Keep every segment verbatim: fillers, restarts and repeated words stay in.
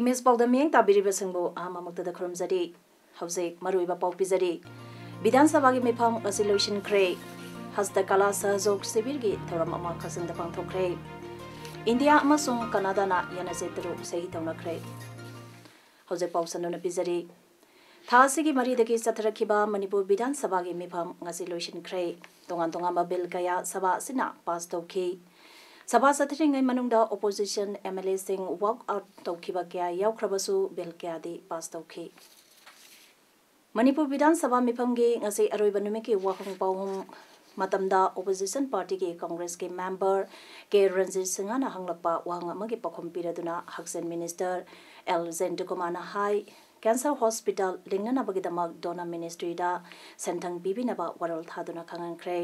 Image ꯄꯥꯎꯗꯝ ꯃꯤꯠꯌꯦꯡ ꯇꯥꯕꯤꯔꯤꯕꯁꯤꯡꯕꯨ ꯑꯍꯥꯟꯕꯃꯛꯇꯗ ꯈꯨꯔꯨꯝꯖꯔꯤ꯫ ꯍꯧꯖꯤꯛ ꯃꯔꯨꯑꯣꯏꯕ ꯄꯥꯎ ꯄꯤꯖꯔꯤ꯫ ꯕꯤꯙꯥꯟ ꯁꯚꯥꯒꯤ ꯃꯤꯐꯝ ꯉꯁꯤ ꯂꯣꯏꯁꯤꯟꯈ꯭ꯔꯦ꯫ ꯍꯁꯇꯀꯂꯥ ꯁꯍꯖꯣꯒ ꯁꯤꯕꯤꯔꯒꯤ ꯊꯧꯔꯝ ꯑꯃ ꯀꯛꯆꯤꯡꯗ ꯄꯥꯡꯊꯣꯛꯈ꯭ꯔꯦ꯫ ꯏꯟꯗꯤꯌꯥ ꯑꯃꯁꯨꯡ ꯀꯅꯥꯗꯥꯅ ꯌꯥꯅꯆꯦ ꯇꯔꯨꯛ ꯁꯍꯤ ꯇꯧꯅꯈ꯭ꯔꯦ꯫ ꯍꯧꯖꯤꯛ ꯄꯥꯎ ꯁꯟꯗꯣꯛꯅ ꯄꯤꯖꯔꯤ꯫ ꯊꯥ ꯑꯁꯤꯒꯤ ꯃꯔꯤꯗꯒꯤ ꯆꯠꯊꯔꯛꯈꯤꯕ ꯃꯅꯤꯄꯨꯔ ꯕꯤꯙꯥꯟ ꯁꯚꯥꯒꯤ ꯃꯤꯐꯝ ꯉꯁꯤ ꯂꯣꯏꯁꯤꯟꯈ꯭ꯔꯦ꯫ ꯇꯣꯉꯥꯟ ꯇꯣꯉꯥꯟꯕ ꯕꯤꯜ ꯀꯌꯥ ꯁꯚꯥ ꯑꯁꯤꯅ ꯄꯥꯁ ꯇꯧꯈꯤ꯫ ꯁꯚꯥ ꯆꯠꯊꯔꯤꯉꯩ ꯃꯅꯨꯡꯗ ꯑꯣꯄꯣꯖꯤꯁꯟ ꯑꯦꯝ ꯑꯦꯜ ꯑꯦꯁꯤꯡ ꯋꯥꯛ ꯑꯥꯎꯠ ꯇꯧꯈꯤꯕ ꯀꯌꯥ ꯌꯥꯎꯈ꯭ꯔꯕꯁꯨ, ꯕꯤꯜ ꯀꯌꯥꯗꯤ ꯄꯥꯁ ꯇꯧꯈꯤ꯫ ꯃꯅꯤꯄꯨꯔ ꯕꯤꯙꯥꯟ ꯁꯚꯥ ꯃꯤꯐꯝꯒꯤ ꯉꯁꯤ ꯑꯔꯣꯏꯕ ꯅꯨꯃꯤꯠꯀꯤ ꯋꯥꯍꯪ ꯄꯥꯎꯍꯪ ꯃꯇꯝꯗ ꯑꯣꯄꯣꯖꯤꯁꯟ ꯄꯥꯔꯇꯤꯒꯤ ꯀꯪꯒ꯭ꯔꯦꯁꯀꯤ ꯃꯦꯝꯕꯔ ꯀꯦ ꯔꯟꯖꯤꯠ ꯁꯤꯡꯍꯅ ꯍꯪꯂꯛꯄ ꯋꯥꯍꯪ ꯑꯃꯒꯤ ꯄꯥꯎꯈꯨꯝ ꯄꯤꯔꯗꯨꯅ ꯍꯛꯁꯦꯜ ꯃꯤꯅꯤꯁꯇꯔ ꯑꯦꯜ ꯖꯌꯟꯇꯀꯨꯃꯥꯔꯅ ꯍꯥꯏ, ꯀꯦꯟꯁꯔ ꯍꯣꯁꯄꯤꯇꯥꯜ ꯂꯤꯡꯅꯅꯕꯒꯤꯗꯃꯛ ꯗꯣꯅꯔ ꯃꯤꯅꯤꯁꯇ꯭ꯔꯤꯗ ꯁꯦꯟꯊꯪ ꯄꯤꯕꯤꯅꯕ ꯋꯥꯔꯣꯜ ꯊꯥꯗꯨꯅ ꯈꯪꯍꯟꯈ꯭ꯔꯦ꯫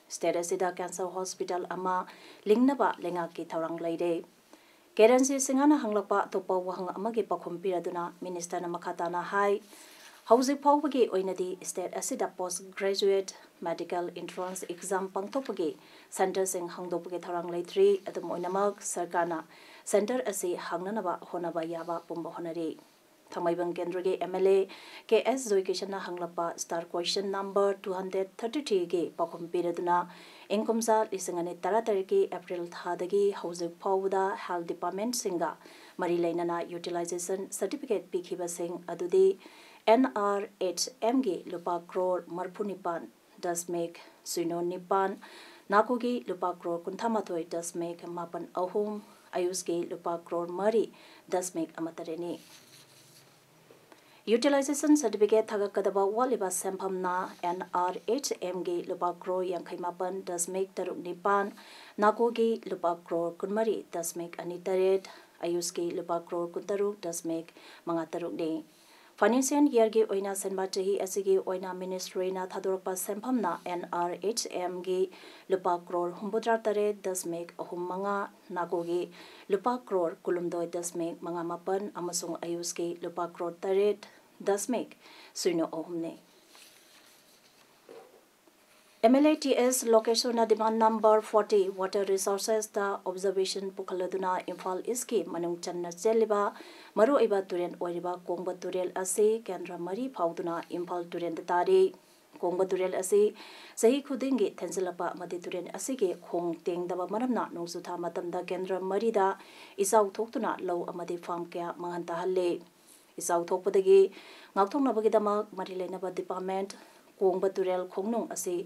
ꯁ꯭ꯇꯦꯠ ꯑꯁꯤꯗ ꯀꯦꯟꯁꯔ ꯍꯣꯁꯄꯤꯇꯥꯜ ꯑꯃ ꯂꯤꯡꯅꯕ ꯂꯩꯉꯥꯛꯀꯤ ꯊꯧꯔꯥꯡ ꯂꯩꯔꯦ꯫ ꯀꯦ ꯔꯟꯖꯤꯠ ꯁꯤꯡꯍꯅ ꯍꯪꯂꯛꯄ ꯑꯇꯣꯞꯄ ꯋꯥꯍꯪ ꯑꯃꯒꯤ ꯄꯥꯎꯈꯨꯝ ꯄꯤꯔꯗꯨꯅ ꯃꯤꯅꯤꯁꯇꯔꯅ ꯃꯈꯥ ꯇꯥꯅ ꯍꯥꯏ, ꯍꯧꯖꯤꯛ ꯐꯥꯎꯕꯒꯤ ꯑꯣꯏꯅꯗꯤ ꯁ꯭ꯇꯦꯠ ꯑꯁꯤꯗ ꯄꯣꯁ ꯒ꯭ꯔꯦꯖꯨꯑꯦꯠ ꯃꯦꯗꯤꯀꯦꯜ ꯑꯦꯟꯇ꯭ꯔꯥꯟꯁ ꯑꯦꯛꯖꯥꯝ ꯄꯥꯡꯊꯣꯛꯄꯒꯤ ꯁꯦꯟꯇꯔꯁꯤꯡ ꯍꯥꯡꯗꯣꯛꯄꯒꯤ ꯊꯧꯔꯥꯡ ꯂꯩꯇ꯭ꯔꯤ꯫ ꯑꯗꯨꯝ ꯑꯣꯏꯅꯃꯛ, ꯁꯔꯀꯥꯔꯅ ꯁꯦꯟꯇꯔ ꯑꯁꯤ ꯍꯥꯡꯅꯅꯕ ꯍꯣꯠꯅꯕ ꯌꯥꯕ ꯄꯨꯝꯕ ꯍꯣꯠꯅꯔꯤ꯫ ꯊꯥꯡꯃꯩꯕꯟ ꯀꯦꯟꯗ꯭ꯔꯒꯤ M L A K S ꯖꯣꯏꯀꯤꯁꯟꯅ ꯍꯪꯂꯛꯄ star question number two hundred thirty ꯊ꯭ꯔꯤꯒꯤ ꯄꯥꯎꯈꯨꯝ ꯄꯤꯔꯗꯨꯅ, ꯏꯪ ꯀꯨꯝꯖꯥ ꯂꯤꯁꯤꯡ ꯑꯅꯤ ꯇꯔꯥꯇꯔꯦꯠꯀꯤ ꯑꯦꯄ꯭ꯔꯤꯜ ꯊꯥꯗꯒꯤ ꯍꯧꯖꯤꯛ ꯐꯥꯎꯕꯗ ꯍꯦꯜꯊ ꯗꯤꯄꯥꯔꯠꯃꯦꯟꯠꯁꯤꯡꯒ ꯃꯔꯤ ꯂꯩꯅꯅ ꯌꯨꯇꯤꯂꯥꯏꯖꯦꯁꯟ ꯁꯔꯇꯤꯐꯤꯀꯦꯠ ꯄꯤꯈꯤꯕꯁꯤꯡ ꯑꯗꯨꯗꯤ ꯑꯦꯟ ꯑꯥꯔ ꯑꯦꯆ ꯑꯦꯝꯒꯤ ꯂꯨꯄꯥ ꯀ꯭ꯔꯣꯔ ꯃꯔꯤꯐꯨ ꯅꯤꯄꯥꯟ ꯗꯁꯃꯤꯛ ꯁꯤꯅꯣ ꯅꯤꯄꯥꯟ, ꯅꯥꯀꯣꯒꯤ ꯂꯨꯄꯥ ꯀ꯭ꯔꯣꯔ ꯀꯨꯟꯊ꯭ꯔꯥ ꯃꯥꯊꯣꯏ ꯗꯁꯃꯤꯛ ꯃꯥꯄꯟ ꯑꯍꯨꯝ, ꯑꯌꯨꯁꯀꯤ ꯂꯨꯄꯥ ꯀ꯭ꯔꯣꯔ ꯃꯔꯤ ꯗꯁꯃꯤꯛ ꯑꯃ ꯇꯔꯦꯠꯅꯤ꯫ ꯌꯨꯇꯤꯂꯥꯏꯖꯦꯁꯟ ꯁꯔꯇꯤꯐꯤꯀꯦꯠ ꯊꯥꯒꯠꯀꯗꯕ ꯋꯥꯠꯂꯤꯕ ꯁꯦꯟꯐꯝꯅ ꯑꯦꯟ ꯑꯥꯔ ꯑꯦꯆ ꯑꯦꯝꯒꯤ ꯂꯨꯄꯥ ꯀ꯭ꯔꯣꯔ ꯌꯥꯡꯈꯩ ꯃꯥꯄꯟ ꯗꯁꯃꯤꯛ ꯇꯔꯨꯛ ꯅꯤꯄꯥꯟ, ꯅꯥꯀꯣꯒꯤ ꯂꯨꯄꯥ ꯀ꯭ꯔꯣꯔ ꯀꯨꯟꯃꯔꯤ ꯗꯁꯃꯤꯛ ꯑꯅꯤ ꯇꯔꯦꯠ, ꯑꯌꯨꯁꯀꯤ ꯂꯨꯄꯥ ꯀ꯭ꯔꯣꯔ ꯀꯨꯟꯇꯔꯨꯛ ꯗꯁꯃꯤꯛ ꯃꯉꯥ ꯇꯔꯨꯛꯅꯤ꯫ Financial yearꯒꯤ ꯑꯣꯏꯅ ꯁꯤꯟꯕ ꯆꯍꯤ ꯑꯁꯤꯒꯤ ꯑꯣꯏꯅ ministryꯅ ꯊꯥꯗꯣꯔꯛꯄ ꯁꯦꯟꯐꯝꯅ NRHMꯒꯤ ꯂꯨꯄꯥ ꯀ꯭ꯔꯣꯔ ꯍꯨꯝꯐꯨꯇꯔꯥ ꯇꯔꯦꯠ ꯗꯁꯃꯤꯛ ꯑꯍꯨꯝ ꯃꯉꯥ, NACOꯒꯤ ꯂꯨꯄꯥ ꯀ꯭ꯔꯣꯔ ꯀꯨꯟꯍꯨꯝꯗꯣꯏ ꯗꯁꯃꯤꯛ ꯃꯉꯥ ꯃꯥꯄꯟ ꯑꯃꯁꯨꯡ AYUSꯀꯤ ꯂꯨꯄꯥ ꯀ꯭ꯔꯣꯔ ꯇꯔꯦꯠ ꯗꯁꯃꯤꯛ ꯁꯤꯅꯣ ꯑꯍꯨꯝꯅꯤ꯫ MLA T S ꯂꯣꯀꯦꯁꯣꯔꯅ demand number forty water resourcesꯇ observation ꯄꯨꯈꯠꯂꯗꯨꯅ Imphal ꯏꯁꯀꯤ ꯃꯅꯨꯡ ꯆꯟꯅ ꯆꯦꯜꯂꯤꯕ ꯃꯔꯨꯑꯣꯏꯕ ꯇꯨꯔꯦꯜ ꯑꯣꯏꯔꯤꯕ ꯀꯣꯡꯕ ꯇꯨꯔꯦꯜ ꯑꯁꯤ ꯀꯦꯟꯗ꯭ꯔ ꯃꯔꯤ ꯐꯥꯎꯗꯨꯅ ꯏꯝꯐꯥꯜ ꯇꯨꯔꯦꯜꯗ ꯇꯥꯔꯤ꯫ ꯀꯣꯡꯕ ꯇꯨꯔꯦꯜ ꯑꯁꯤ ꯆꯍꯤ ꯈꯨꯗꯤꯡꯒꯤ ꯊꯦꯟꯖꯤꯜꯂꯛꯄ ꯑꯃꯗꯤ ꯇꯨꯔꯦꯜ ꯑꯁꯤꯒꯤ ꯈꯣꯡ ꯇꯦꯡꯗꯕ ꯃꯔꯝꯅ ꯅꯣꯡꯖꯨꯊꯥ ꯃꯇꯝꯗ ꯀꯦꯟꯗ꯭ꯔ ꯃꯔꯤꯗ ꯏꯆꯥꯎ ꯊꯣꯛꯇꯨꯅ ꯂꯧ ꯑꯃꯗꯤ ꯐꯥꯝ ꯀꯌꯥ ꯃꯥꯡꯍꯟ ꯇꯥꯍꯜꯂꯤ꯫ ꯏꯆꯥꯎ ꯊꯣꯛꯄꯗꯒꯤ ꯉꯥꯛꯊꯣꯛꯅꯕꯒꯤꯗꯃꯛ ꯃꯔꯤ ꯂꯩꯅꯕ department ꯀꯣꯡꯕ ꯇꯨꯔꯦꯜ ꯈꯣꯡꯅꯨꯡ ꯑꯁꯤ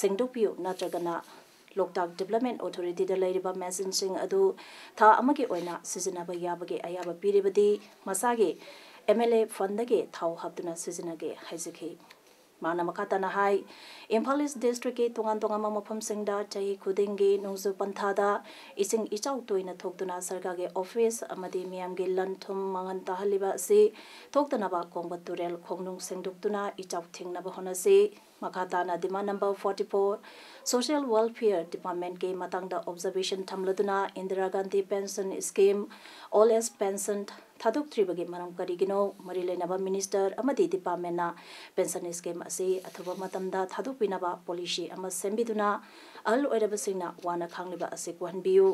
ꯁꯦꯡꯗꯣꯛꯄꯤꯌꯨ ꯅꯠꯇ꯭ꯔꯒꯅ ꯂꯣꯛꯇꯥꯛ Development Authorityꯗ ꯂꯩꯔꯤꯕ machineꯁꯤꯡ ꯑꯗꯨ ꯊꯥ ꯑꯃꯒꯤ ꯑꯣꯏꯅ ꯁꯤꯖꯤꯟꯅꯕ ꯌꯥꯕꯒꯤ ꯑꯌꯥꯕ ꯄꯤꯔꯤꯕꯗꯤ ꯃꯁꯥꯒꯤ MLA fundꯗꯒꯤ ꯊꯥꯎ ꯍꯥꯞꯇꯨꯅ ꯁꯤꯖꯤꯟꯅꯒꯦ ꯍꯥꯏꯖꯈꯤ꯫ ꯃꯥꯅ ꯃꯈꯥ ꯇꯥꯅ ꯍꯥꯏ, ꯏꯝꯐꯥꯜ ꯏꯁ districtꯀꯤ ꯇꯣꯉꯥꯟ ꯇꯣꯉꯥꯟꯕ ꯃꯐꯝꯁꯤꯡꯗ ꯆꯍꯤ ꯈꯨꯗꯤꯡꯒꯤ ꯅꯣꯡꯖꯨ ꯄꯟꯊꯥꯗ ꯏꯁꯤꯡ ꯏꯆꯥꯎ ꯇꯣꯏꯅ ꯊꯣꯛꯇꯨꯅ ꯁꯔꯀꯥꯔꯒꯤ office ꯑꯃꯗꯤ ꯃꯤꯌꯥꯝꯒꯤ ꯂꯟ ꯊꯨꯝ ꯃꯥꯡꯍꯟ ꯇꯥꯍꯜꯂꯤꯕ ꯑꯁꯤ ꯊꯣꯛꯇꯅꯕ ꯀꯣꯡꯕ ꯇꯨꯔꯦꯜ ꯈꯣꯡꯅꯨꯡ ꯁꯦꯡꯗꯣꯛꯇꯨꯅ ꯏꯆꯥꯎ ꯊꯤꯡꯅꯕ ꯍꯣꯠꯅꯁꯤ꯫ ꯃꯈꯥ ꯇꯥꯅ demand number forty four, Social Welfare Departmentꯀꯤ ꯃꯇꯥꯡꯗ observation ꯊꯝꯂꯗꯨꯅ Indira Gandhi Pension Scheme, Old Age Pension ꯊꯥꯗꯣꯛꯇ꯭ꯔꯤꯕꯒꯤ ꯃꯔꯝ ꯀꯔꯤꯒꯤꯅꯣ? ꯃꯔꯤ ꯂꯩꯅꯕ minister ꯑꯃꯗꯤ departmentꯅ pension scheme ꯑꯁꯤ ꯑꯊꯨꯕ ꯃꯇꯝꯗ ꯊꯥꯗꯣꯛꯄꯤꯅꯕ policy ꯑꯃ ꯁꯦꯝꯕꯤꯗꯨꯅ ꯑꯍꯜ ꯑꯣꯏꯔꯕꯁꯤꯡꯅ ꯋꯥꯅ ꯈꯥꯡꯂꯤꯕ ꯑꯁꯤ ꯀꯣꯛꯍꯟꯕꯤꯌꯨ꯫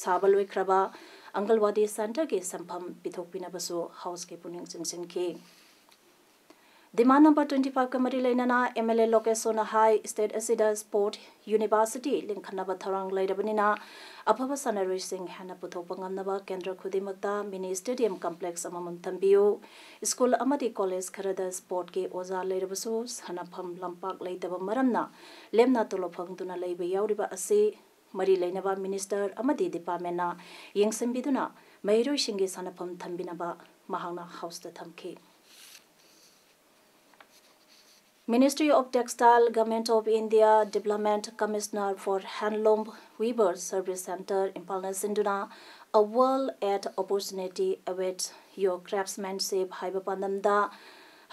ꯁꯥꯕ ꯂꯣꯏꯈ꯭ꯔꯕ ꯑꯪꯒꯜꯋꯥꯗꯤ centreꯒꯤ ꯁꯦꯟꯐꯝ ꯄꯤꯊꯣꯛꯄꯤꯅꯕꯁꯨ Houseꯀꯤ ꯄꯨꯛꯅꯤꯡ ꯆꯤꯡꯁꯤꯟꯈꯤ꯫ Demand number twenty fiveꯀ ꯃꯔꯤ ꯂꯩꯅꯅ MLA ꯂꯣꯀꯦꯁꯣꯔꯅ ꯍꯥꯏ, state ꯑꯁꯤꯗ sport university ꯂꯤꯡꯈꯠꯅꯕ ꯊꯧꯔꯥꯡ ꯂꯩꯔꯕꯅꯤꯅ ꯑꯐꯕ ꯁꯥꯟꯅꯔꯣꯏꯁꯤꯡ ꯍꯦꯟꯅ ꯄꯨꯊꯣꯛꯄ ꯉꯝꯅꯕ ꯀꯦꯟꯗ꯭ꯔ ꯈꯨꯗꯤꯡꯃꯛꯇ mini stadium complex ꯑꯃꯃꯝ ꯊꯝꯕꯤꯌꯨ꯫ School ꯑꯃꯗꯤ college ꯈꯔꯗ sportꯀꯤ ꯑꯣꯖꯥ ꯂꯩꯔꯕꯁꯨ ꯁꯥꯟꯅꯐꯝ ꯂꯝꯄꯥꯛ ꯂꯩꯇꯕ ꯃꯔꯝꯅ ꯂꯦꯝꯅ ꯇꯣꯂꯣꯞ ꯐꯪꯗꯨꯅ ꯂꯩꯕ ꯌꯥꯎꯔꯤꯕ ꯑꯁꯤ ꯃꯔꯤ ꯂꯩꯅꯕ minister ꯑꯃꯗꯤ departmentꯅ ꯌꯦꯡꯁꯤꯟꯕꯤꯗꯨꯅ ꯃꯍꯩꯔꯣꯏꯁꯤꯡꯒꯤ ꯁꯥꯟꯅꯐꯝ ꯊꯝꯕꯤꯅꯕ ꯃꯍꯥꯛꯅ Houseꯇ ꯊꯝꯈꯤ꯫ Ministry of Textile, Government of India, Development Commissioner for Handloom Weaver Service Centre, ꯏꯝꯐꯥꯜꯅ ꯁꯤꯟꯗꯨꯅ A World at Opportunity Awaits Your Craftsmanship ꯍꯥꯏꯕ ꯄꯥꯟꯗꯝꯗ